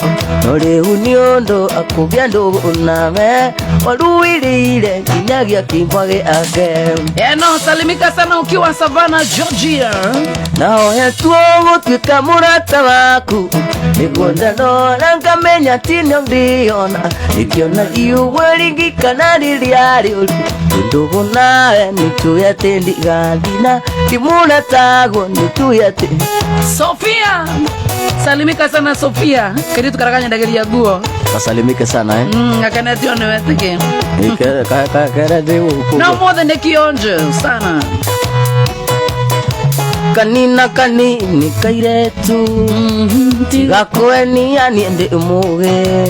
no rĩu nĩ ũndũ akũgĩa ndũgũ nawe waruĩrĩire nginyagia kĩimba gĩake.
Eno, salimika sana ukiwa Savannah, Georgia.
Nahoya tuo gũtuĩka mũrata waku nĩguo ndarora ngamenya atĩ nĩ ndĩona ngĩona riũa rĩngĩkana rĩrĩa rĩũru ndũgũ nawe nĩtũĩ atĩ ndigathina ndimũratagwo nĩtũĩ atĩ.
Sofia, salimika sana Sofia. Karibu tukarakanya nguo.
Kasalimike sana eh.
Akenetio nĩwe tiki.
Kera ndĩ
No mothe nĩ kionjo sana.
Kanina kanini kairetu tigakwenia niĩ ndĩ mũgĩ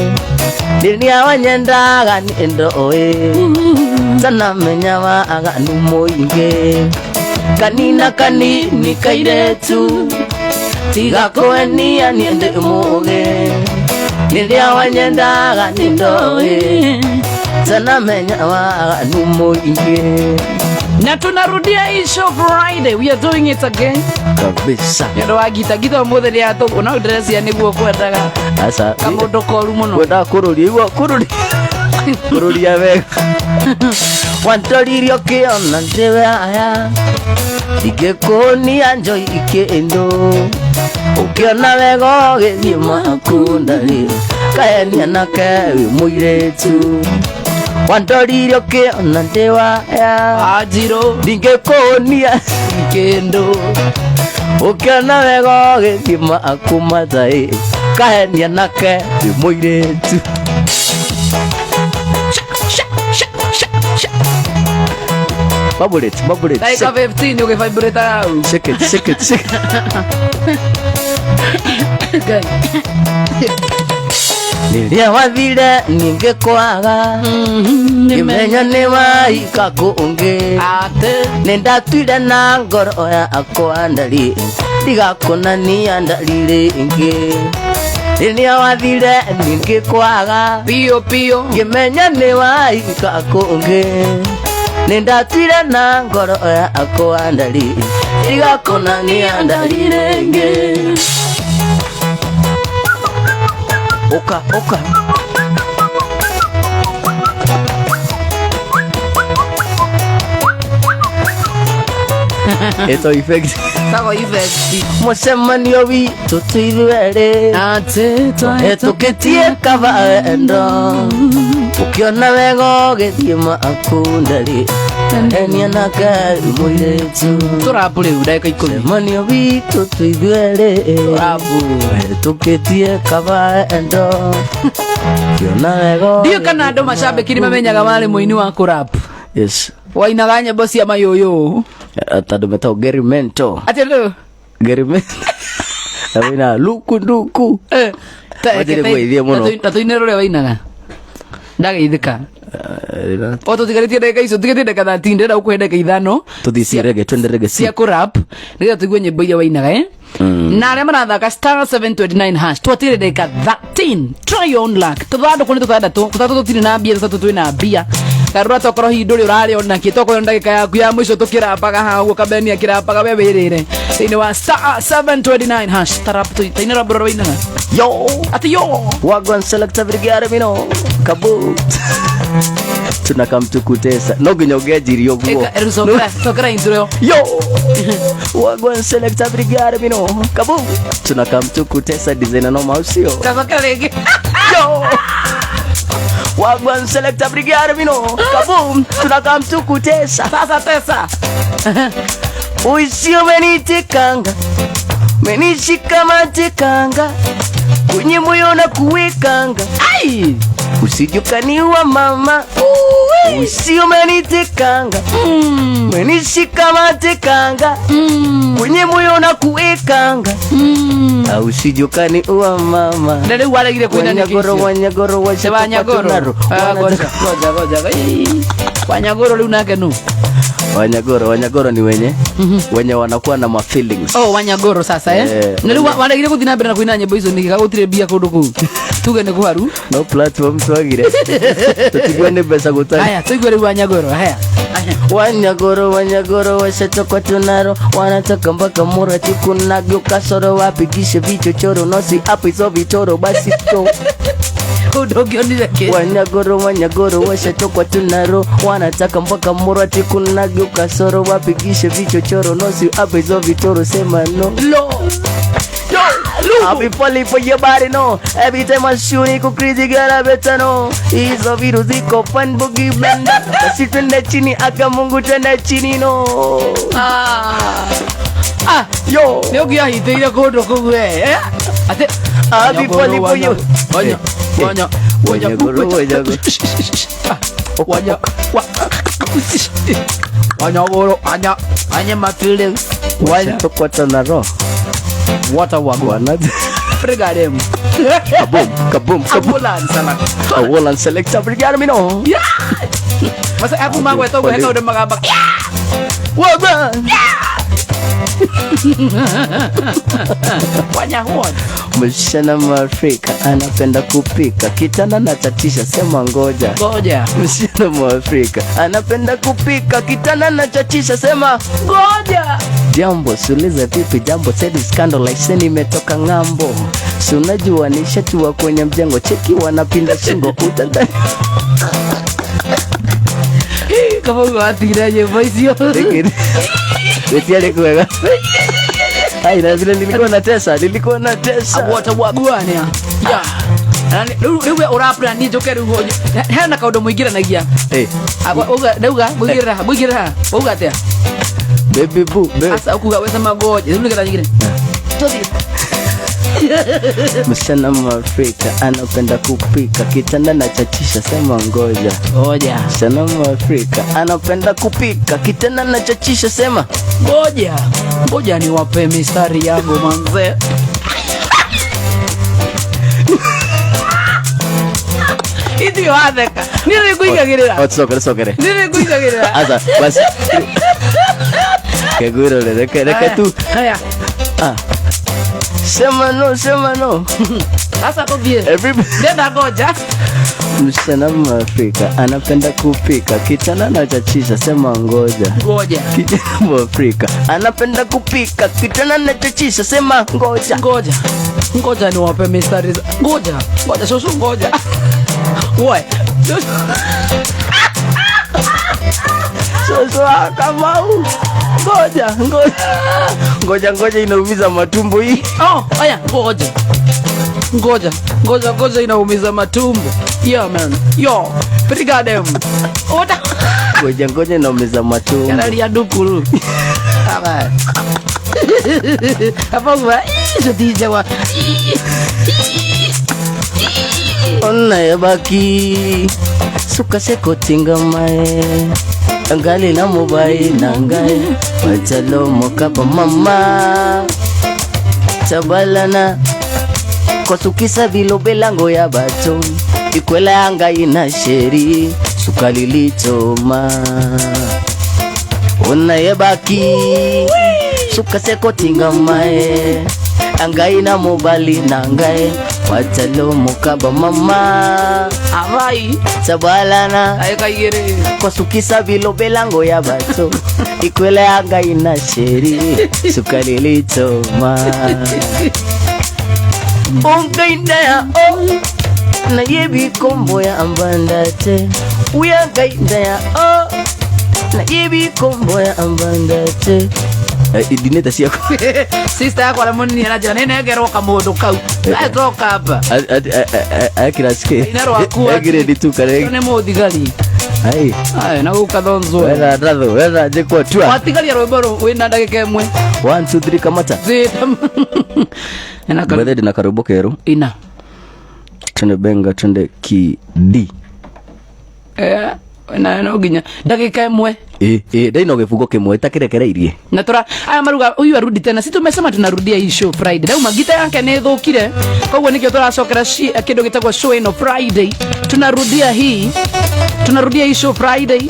rĩrĩa wanyendaga nĩ ndoĩ tanamenya waganu mũingĩ kanina kanini kairetu tigakwenia niĩ ndĩ mũgĩ rĩrĩa wanyendaga nĩ ndoĩ tanamenya waganu mũingĩ.
Na tunarudia hii show Friday. We are doing it again.
Kabisa.
Nĩ wa gita gita ũmũthĩ nĩ atũ no ndĩrecia nĩguo kwendaga
Asa
kamũndũ koru mũno.
Kwenda kũrũria igua kũrũria kũrũria wega wantoririe ũkĩona ndĩwe aya ndingĩkũnia njoi kĩndũ ũkĩona wega ũgĩthiĩ makundarĩ kaenia nake wĩ mũirĩtu wantoririe ũkĩona ndĩwaya
Anjirũ
ndingĩkũnia
kĩndũ
ũkĩona wega ũgĩthiĩ makumataĩ kahenia nake wĩ mũirĩtu. Bubble it, bubble it.
Ndagĩka 15 ũgĩvibrate hau.
Shake it, shake it, shake it.
Ngai.
Rĩrĩa wathire ningĩkwaga ngĩmenya nĩ waika kũngĩ
Atĩ
nĩ ndatuire na ngoro yakwa ndari ndigakonania ndari rĩngĩ rĩrĩa wathire ningĩkwaga
pio pio
ngĩmenya nĩ waika kũngĩ nĩ ndatuire na ngoro yakwa ndari ndigakonania ndari rĩngĩ. Oka, oka. Ito effect.
Sago effect.
Mũcemanio witũ tũithuerĩ
Atĩ
tũhetũkĩtie kaba wendo ũkĩona wega ũgĩthiĩ makundari enia nake mũirĩtu.
Tũrapu rĩu ndagĩka 10.
Mũcemanio witũ tũithuerĩ
Tũrapu.
tũhetũkĩtie kaba wendo ũkĩona wega
Ndiũ kana andũ macambĩki nĩ mamenyaga warĩ mũini wa kũrap.
Yes.
Wainaga nyĩmbo cia mayũyũ.
Tondũ metagwo Gary Mento.
Atĩ ndũ?
Gary Mento. Awina luku nduku. Wanjĩrĩ gũithie mũno.
Ta tũinĩre ũrĩa wainaga. Ndageithĩka. O tũtigarĩtie ndagĩka icio, tũtigarĩtie ndagĩka 13, ndĩrenda gũkũhe ndagĩka 5.
Tũthiĩ ci reggae, twende reggae ci.
Cia kũrap, nĩgetha tũigue nyĩmbo iria wainaga, eh? Na arĩa marathaka star 729 hash, twatigĩre ndagĩka 13. Try your own luck. Tũthandũkũ nĩ tũtandatũ, tũtatũ tũtirĩ na mbia, tũtatũ twĩna mbia. Tarora tokorwo hihi ndũrĩ ũrarĩ onakĩ tokorwo ndagĩka yaku ya mũico tũkĩrapaga haha ũguo kabeni akĩrapaga we wĩrĩre thĩinĩ wa star 729 hash tarap tainĩra rwĩmbo rũrĩa wainaga.
Yo.
Ati yo.
Wagwan selector brigade mino kabu tunakamtukutesa no nginya ũngĩanjirie ũguo.
Ĩka- rĩu cokera cokera intro ĩyo.
Yo, wagwan selector brigade mino kabu tunakamtukutesa designer no mausio.
Tacokera rĩngĩ.
Yo, wagwan selector brigade mino kabu tunakamtukutesa.
Sasa tesa.
Uisio menitikanga menishikamatikanga kwenye moyo na kuwekanga.
Ai.
Usijukaniwa mama. Usio menitikanga menishikamatikanga kwenye moyo na kuwekanga. Usijukaniwa mama.
Na rĩu waregire kũina nĩkĩ
Wanyagoro
icio?
wanyagoro.
Nĩ wanyagoro. Ah, ngoja ngoja ngoja. Ii. Wanyagoro rĩu nake nũ?
Wanyagoro wanyagoro ni wenye wanakuwa na ma feelings.
Oh, wanyagoro sasa eh.
Eh,
Na rĩu waregire gũthiĩ na mbere na kũina nyĩmbo icio nĩkĩ gũtirĩ mbia kũndũ kũu tuge nĩ kũharu.
No platform twagire tutigwe nĩ mbeca gũtarĩ.
Haya tũigue rĩu wanyagoro haya.
Wanyagoro wanyagoro washatokwa tunaro wanataka mpaka murati kunageuka soro wapigishe vichochoro nosi hapo hizo vichoro basi to.
Ũndũ ũngĩonire kĩ?
Wanyagoro wanyagoro washatokwa tunaro wanataka mpaka murati kunageuka soro wapigishe vichochoro nosi hapo hizo vichoro sema no.
Lo.
I'll be falling for your body no. Every time I shoot niko crazy girl I better know. Hizo vitu ziko fun boogie blender. Basi twende chini aka Mungu twende chini no.
Ah. Ah.
Yo.
Nĩ ũngĩahithĩire kũndũ kũu we eh? Atĩ
I'll be falling for you.
Wanya, wanya, wanya,
Wanyagoro, wanyagoro.
Ah, wanya, wa- wanyagoro, wanya, wanya mapile, wanya,
Washatokwa na roho.
Wata wagwan.
Wana
Brigadem.
Kaboom, kaboom, kaboom.
Ambulance ala.
A Wolan selector brigade me no.
Yeah. Masa aku magweta ũguo he kaũndũ magamba.
Wagwan.
Wanya huon.
Msichana Mwafrika anapenda kupika kitanda na chatisha sema ngoja.
Ngoja.
Msichana Mwafrika anapenda kupika kitanda na chachisha sema
Ngoja.
jambo suliza vipi jambo said scandal leseni imetoka ng'ambo si unajua nishatua kwenye mjengo cheki wanapinda shingo utadhani.
Kama watigire nyĩmbo icio.
Gũtiarĩ kwega. Ai, na vile nilikuwa natesa nilikuwa natesa.
Wata wagwan ya. Yeah. Na rĩu rĩu we ũraplan njoke rĩu hena kaũndũ mũingĩranagia.
Eh,
Uga ndauga mũingĩrĩra mũingĩrĩra wauga atĩa?
Baby boo baby.
Asa ukuga wesema ngoja rĩu nĩgetha nyingine. Tũthiĩ.
Msichana Mwafrika anapenda kupika kitanda na chachisha sema ngoja.
Ngoja.
Msichana Mwafrika anapenda kupika kitanda na chachisha sema
Ngoja. Ngoja niwape mistari yangu manze. Ithuĩ watheka. Niĩ nĩngũigagĩrĩra.
Oh, cokere cokere.
Niĩ nĩngũigagĩrĩra.
Asa basi kegwirore reke reke tu.
Haya.
Ah. Sema no sema no.
Sasa tũthiĩ.
Every
Ndenda ngoja.
Msichana Mwafrika anapenda kupika kitanda na chachisha sema ngoja.
Ngoja.
Kijana Mwafrika anapenda kupika kitanda na chachisha sema ngoja.
Ngoja. Ngoja niwape mistari. Ngoja. Ngoja shosho ngoja. Woi.
Sasa Kamau. Ngoja ngoja. Ngoja ngoja inaumiza matumbo hii.
Oh, haya ngoja. Ngoja. Ngoja ngoja inaumiza matumbo. Yeah man. Yo. Brigadem. Ota.
Ngoja ngoja inaumiza matumbo.
Yararia ndukuru. Aba. Hapo kwa icio ti njega.
Onayebaki suka sekotinga mae angali na mubai nangai watalo kapa mama tabalana kosukisa bilobelango ya bato ikwela yanga ina sheri suka lilitoma onayebaki suka sekotinga mae angai na mobali nangai Watalo mukaba mama
Avai
Sabalana
Aikaigere
Kosukisa bilobelango ya bato Ikwele anga ina sheri Sukari litoma Ungainda ya o Na yebi kombo ya ambanda te Uyangainda ya o Na yebi kombo ya ambanda te Idineta siako
Sister yakwa la munini anajira nĩnengerwo kamũndũ kau etoka hapa
Akirasike
ina rwaku
Egiredi tu kare
nĩ mũthigari
Ai
aya na gũkathonzwo
Wetha ndatho wetha njĩkwo tua
watigaria rwĩmbo rũ wĩna ndagĩka ĩmwe
1 2 3 kamata
Zita. Ena ka-
Mwethe ndĩna karwĩmbo kerũ
ina
twende benga twende ki D
Eh, na no nginya ndagĩka ĩmwe
ĩ ndaina gĩbungo kĩmwe ĩtakĩrekereirie
na tura aya maruga huyu arudi tena si tumesema tunarudia hii show Friday ndauma ngita yake nĩ thũkire koguo nikio turacokera kĩndũ gĩtagwo show ĩno Friday tunarudia hii tunarudia hii show Friday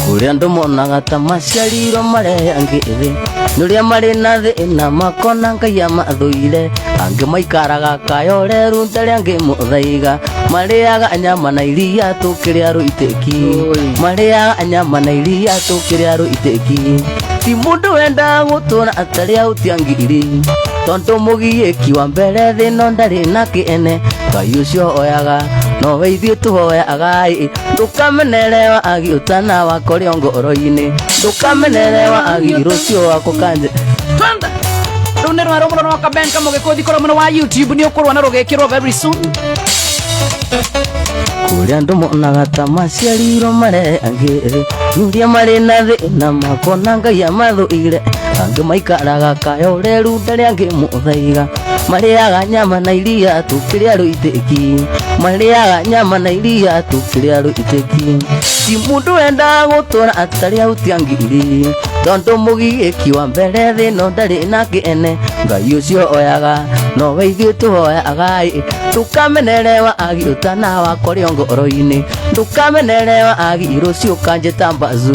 kũrĩa andũ monaga ta maciarirwo marĩ angĩ thĩ nĩ ũrĩa marĩ na thĩna makona Ngai amathũire angĩ maikaraga kayoreru ndarĩa angĩ mũthaiga marĩaga nyama na iria tũkĩrĩa rũitĩki marĩaga nyama na iria tũkĩrĩa rũitĩki ti mũndũ wendaga gũtũra atarĩ ahutia ngiri tondũ mũgiĩki wa mbere thĩ no ndarĩ na kĩene Ngai ũcio oyaga nowe ithuĩ tũhoyaga ĩ ndũkamenerewa agi ũtana wakorio ngoro-inĩ ndũkamenerewa agi rũciũ wako kanje
twende rĩu nĩ rwerũ mũno rwa kabenka mũgĩkũthi kũrĩa mũno wa YouTube nĩ ũkũrwo na rũgĩkĩrwo very soon
kũrĩa andũ monaga ta maciarirwo marĩ angĩ nĩũrĩa marĩ na thĩna makona Ngai amathũire angĩ maikaraga kayoreru ndarĩa angĩ mũthaiga marĩaga nyama na iria tũkĩrĩa rũitĩki marĩaga nyama na iria tũkĩrĩa rũitĩki ti mũndũ wendaga gũtũra atarĩ ahutia ngiri tondũ mũgiĩki wa mbere thĩ no ndarĩ na kĩene Ngai ũcio oyaga nowe ithuĩ tũhoyaga ĩ ndũkamenerewa agi ũtana wakorio ngoro-inĩ ndũkamenerewa agi rũciũ kanjĩta mbazu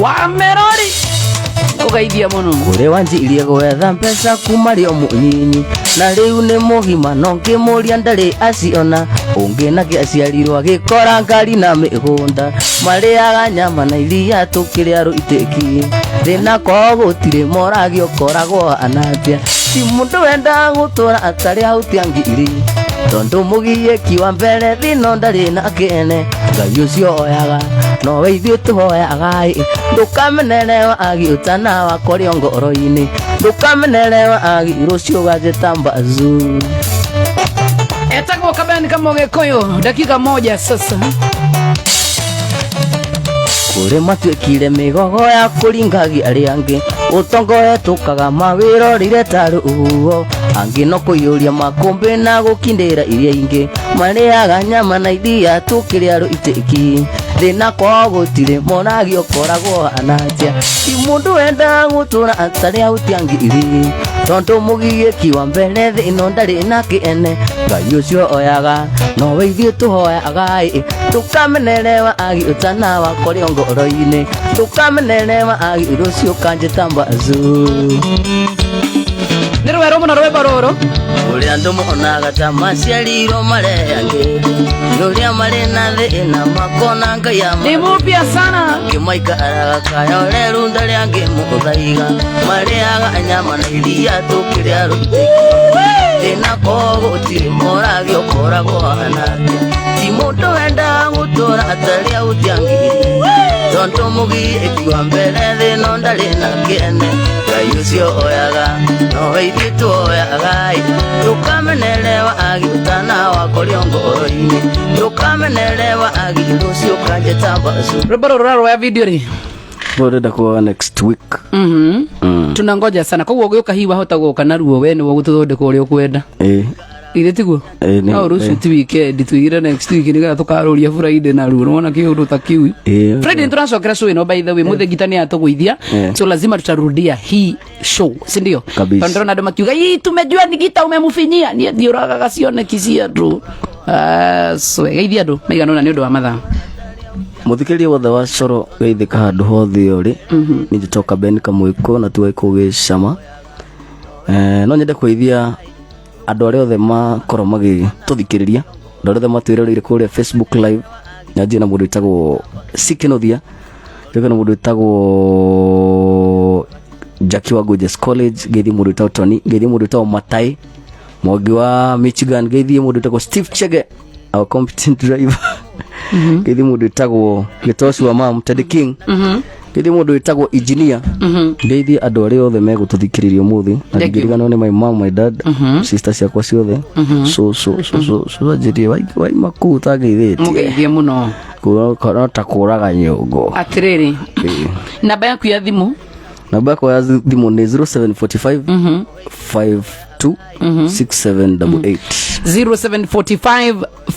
wa merori ũgeithia mũno
kũrĩ wanjirie gwetha mbeca kuma rĩ o mũnyinyi na rĩu nĩ mũgima no ngĩmũria ndarĩ aciona ũngĩ nake aciarirwo agĩkora ngari na mĩgũnda marĩaga nyama na iria tũkĩrĩa rũitĩki thĩna kwao gũtirĩ moragio koragwo anatia ti mũndũ wendaga gũtũra atarĩ ahutia ngiri tondũ mũgiĩki wa mbere thĩno ndarĩ na kĩene Ngai ũcio oyaga nowe ithuĩ tũhoyaga ĩ ndũkamenerewa agi ũtana wakorio ngoro-inĩ ndũkamenerewa agi rũciũ ganjĩta mbazu
etagwo kabeni kama ũgĩkũyũ dakika moja sasa
kũrĩ matuĩkire mĩgogo ya kũringagia arĩa angĩ ũtonga ũhetũkaga mawĩra ũrĩire ta rũhuho angĩ no kũiyũria makũmbĩ na gũkindĩra iria ingĩ marĩaga nyama na iria tũkĩrĩa rũitĩki thĩna kwao gũtirĩ moragio koragwo anatia ti mũndũ wendaga gũtũra atarĩ ahutia ngiri tondũ mũgiĩki wa mbere thĩ ĩno ndarĩ na kĩene Ngai ũcio oyaga nowe ithuĩ tũhoyaga ĩ ndũkamenerewa agi ũtana wakorio ngoro-inĩ ndũkamenerewa agi rũciũ kanjĩta mbazu
nĩ rwerũ mũno rwĩmbo rũrũ
kũrĩa andũ monaga ta maciarirwo marĩ angĩ nĩ ũrĩa marĩ na thĩna makona Ngai
ni mupya sana
angĩ maikaraga kayoreru ndarĩa angĩ mũthaiga marĩaga nyama na iria tũkĩrĩa rũitĩki thĩna kwao gũtirĩ moragio koragwo anatia ti mũndũ wendaga gũtũra atarĩ ahutia ngiri tondũ mũgiĩki wa mbere thĩ no ndarĩ na kĩene Ngai ũcio oyaga nowe ithuĩ tũhoyaga ĩ ndũkamenerewa agi ũtana wakorio ngoro-inĩ ndũkamenerewa agi rũciũ kanjĩta mbacu
rwĩmbo rũrũ rũraroya video rĩ
Ndĩrenda kuoya next week.
Tunangoja sana koguo ũgĩũka hihi wahota gũka naruo we nĩwe ũgũtũthondeka ũrĩa ũkwenda
Ĩ
ithe tiguo no rũciũ ti weekend tuigire next week nĩgetha tũkarũria Friday naruo nĩwona kĩũndũ ta kĩu Friday nĩtũracokera show ĩno by the way mũthĩ ngita nĩ atũgũithia so lazima tutarudia hii show si ndio
Kabisa.
Tondũ ndĩrona andũ makiuga ii tumejua ni gita umemfinyia niĩ ndiũragaga cioneki cia andũ. So geithia andũ maigana ũna nĩ ũndũ wa mathaa
Muthikĩria wothe wa Coro geithĩka handũ hothe ũrĩ nĩ njĩtagwo Ben Kamwĩkũ na tuwe kũgĩcama No nyende kũgeithia andũ arĩa othe makorwo magĩtũthikĩrĩria, andũ arĩa othe matwĩroreire kũrĩa Facebook Live. Nyanjie na mũndũ wĩtagwo Sikenothia, njoke na mũndũ wĩtagwo Jackie wa Gojes College, ngeithie mũndũ wĩtagwo Tony, ngeithie mũndũ wĩtagwo Matai Mwangi wa Michigan, ngeithie mũndũ wĩtagwo Steve Chege, our competent driver, ngeithie mũndũ wĩtagwo Gĩtoci wa Mam Teddy King, ngeithie mũndũ wĩtagwo engineer, ngeithie andũ arĩa othe megũtũthikĩrĩria ũmũthĩ, na
Thank you.
ndingĩriganĩrwo nĩ my mom, my dad, sister ciakwa ciothe. So anjĩrie waima kũu ũtangeithĩtie.
Mũgeithie mũno.
No ta kũraga nyũngũ.
Atĩrĩrĩ, namba yaku ya thimũ?
Namba yakwa ya thimũ nĩ 0745 52 6788.
0745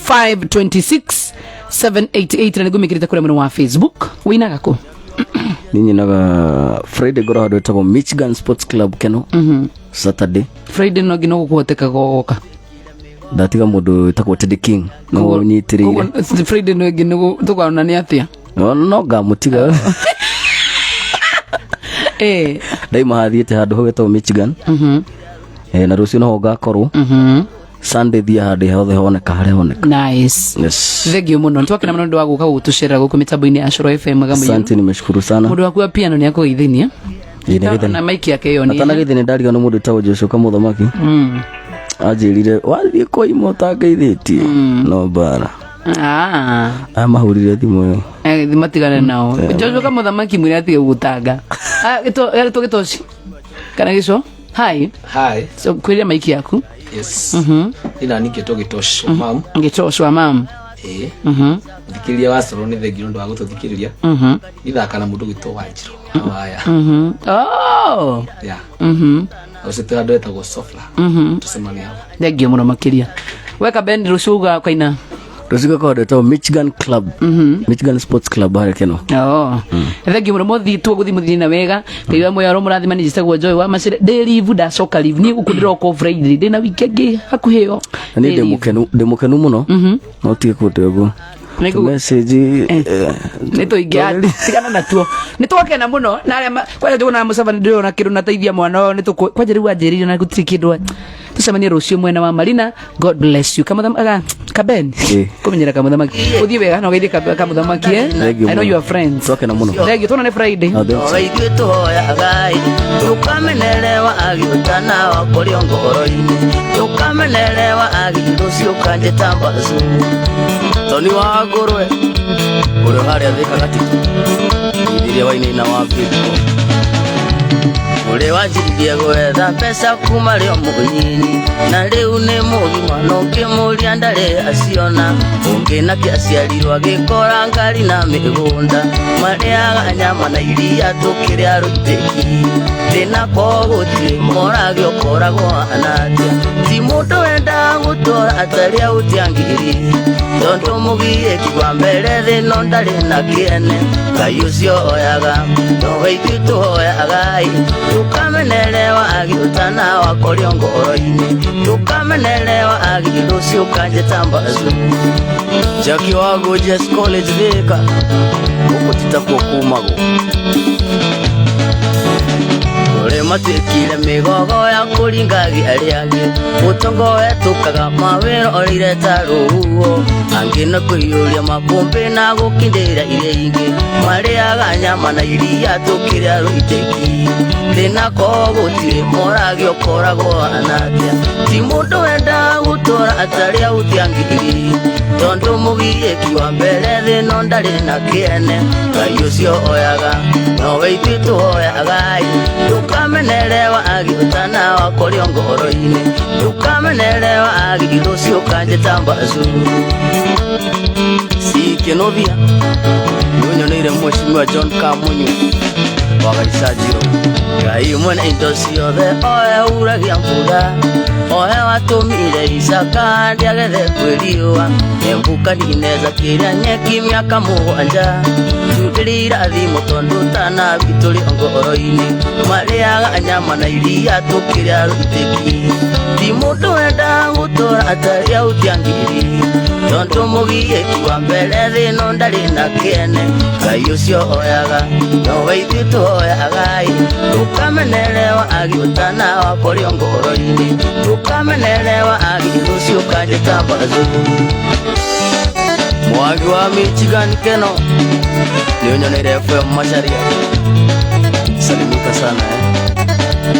526 788, na nĩguo mĩkĩrĩte kũrĩa mwena wa Facebook. Wĩinaga kũ?
Niĩ nyinaga Friday, ngorwo handũ ĩtagwo Michigan Sports Club Keno, Saturday.
Friday no nginya gũkũhoteka gogoka?
Ndatiga mũndũ wĩtagwo Teddy King no nyitĩrĩire.
Koguo, Friday no ĩngĩ tũkaona nĩ atĩa.
No ngamũtiga. Ndaima hathiĩte handũ hau hetagwo Michigan. Na rũciũ noho ngakorwo. Sunday thia handũ hothe honeka, harĩa honeka.
Nice.
Yes.
Thengio mũno, nĩtwakena mũno nĩ ũndũ wa gũka gũtũcerera gũkũ mĩtambo-inĩ ya Coro FM Gamũiyũ.
Asante, nimeshukuru sana.
Mũndũ waku wa piano nĩ akũgeithĩnia.
Ĩ, nĩ
Na maiki yake ĩyo nĩ
atanagĩthĩ nĩ ndariga nĩ mũndũ wĩtagwo Joshua Kamũthamaki. Anjĩrire wathiĩ kwaima ũtangeithĩtie no mbara.
Ah.
Aya mahũrire thimũ ĩyo.
Matigane nao. Joshua Kamũthamaki, mwĩre atige gũtanga. Ah, gĩto gĩtoci kana gĩco. Hi.
Hi.
So kwĩria maiki yaku.
Yes. Ina ningĩ tũgĩtosh mam.
Gĩtoci wa mam.
Ĩĩ. Thikĩrĩria wa Coro, nĩ thengiũ nĩ ũndũ wa gũtũthikĩrĩria. Ithaka na mũndũ gwĩtwo Wanjirũ waya.
Oh.
Yeah. Ũcio twĩ handũ etagwo Sofla. Tũcemanie hau.
Thengio mũno makĩria. Weka Ben, rũciũ uga kaina?
Rũciũ ngakorwo handũ hetagwo Michigan Club, Michigan Sports Club harĩa Keno.
Oh. Thengio mũno, mũthi tuo gũthi mũthiĩ na wega. Ngai wa muoyo mũrathima. Nĩ njĩtagwo Joy wa Macere. Ndĩ leave, ndacoka leave. Niĩ gũkũ ndĩroka o Friday. Ndĩ na wiki ĩngĩ hakuhĩ ĩyo.
Na niĩ ndĩ mũkenu mũno, no tige kũndĩ ũguo. Message.
Nĩ tũingĩ, tigana natuo. Nĩ twakena mũno na arĩa kwanja tũgũna mũcabani, ndĩrona kĩndũ nateithia mwana ũyũ nĩ tũkũ kwanja rĩu anjĩrĩire na gũtirĩ kĩndũ. Tũcemanie rũciũ mwena wa Marina. God bless you. Kamũthama kaben. Kũmenyera kamũthamaki, ũthiĩ wega na ũgeithie kamũthamaki.
Thank you
I know
mũno.
you are friends.
Twakena mũno.
Thank you, tuonane Friday.
Ah, thanks. Oro ithuĩ tũhoyaga ndũkamenere wa agi ũtana wakũrĩo ngoro-inĩ, ndũkamenere wa agi rũciũ kanjĩta mbacu toni wa ngũrwe ũrĩa harĩa thĩka gatitũ ithirie wainaina wa bĩko ũrĩa wanjirie gwetha mbeca kuma rĩo mũnyinyi, na rĩu nĩ mũgima no ngĩmũria ndarĩ aciona. Ũngĩ nake aciarirwo agĩkora ngari na mĩgũnda, marĩaga nyama na iria tũkĩrĩa rũitĩki. Thĩna ko gũtirĩ morage ũkoragwo anatia, ti mũndũ wendaga gũtũra atarĩ aũtiangiri, tondũ mũgiĩki wa mbere thĩno ndarĩ na kĩene. Ngai ũcio oyaga nowe ithuĩ tũhoyaga, ndũkamenere wa agi ũtana wakorio ngoro-inĩ, ndũkamenere wa agi rũciũ kanjĩta mbacu. Jackie wa Gojes College Thika, gũkũ titakuo kumagwo kũrĩ matuĩkire mĩgogo ya kũringagi arĩa angĩ, mũtongo wetũkaga mawĩra orire ta rũhuho, angĩ na kũiyũria makũmbĩ na gũkindĩra iria ingĩ, marĩaga nyama na iria tũkĩrĩa rũitĩki. Thĩna ko gũtirĩ morage ũkoragwo anatia, ti mũndũ wendaga gũtũra atarĩ aũtiangiri, tondũ mũgiĩki wa mbere thĩno ndarĩ na kĩene. Ngai ũcio oyaga nowe ithuĩ tũhoyaga, ndũkamenere wa agi ũtana wakorio ngoro-inĩ, ndũkamenere wa agi rũciũ kanjĩta mbacu. Sikenothia nĩũnyoneire mheshimiwa John Kamunyu wa Gaicanjirũ. Ngai mwene indo ciothe oe uragia mbura, oe watũmire Isaka ndĩagethe kwĩ riũa, Nebukadineza kĩrĩa nyeki mĩaka 7, tundĩrĩ irathimo tondũ tanabi tũrĩ ngoro-inĩ, marĩaga nyama na iria tũkĩrĩa rũitĩki. Ti mũndũ wendaga gũtũra atarĩ aũtiangiri. Tondu mugiĩki wa mbere thĩ no ndarĩ na kĩene. Ngai ũcio oyaga nowe ithuĩ tũhoyaga-ĩ. Ndũkamenerewa agi ũtanawa kũrĩ ngoro-inĩ. Ndũkamenerewa agi rũciũ ũkanjĩta mbazu. Mwagi wa Michigan Keno nĩ ũnyoneire FM Macharia. Salimika sana eh.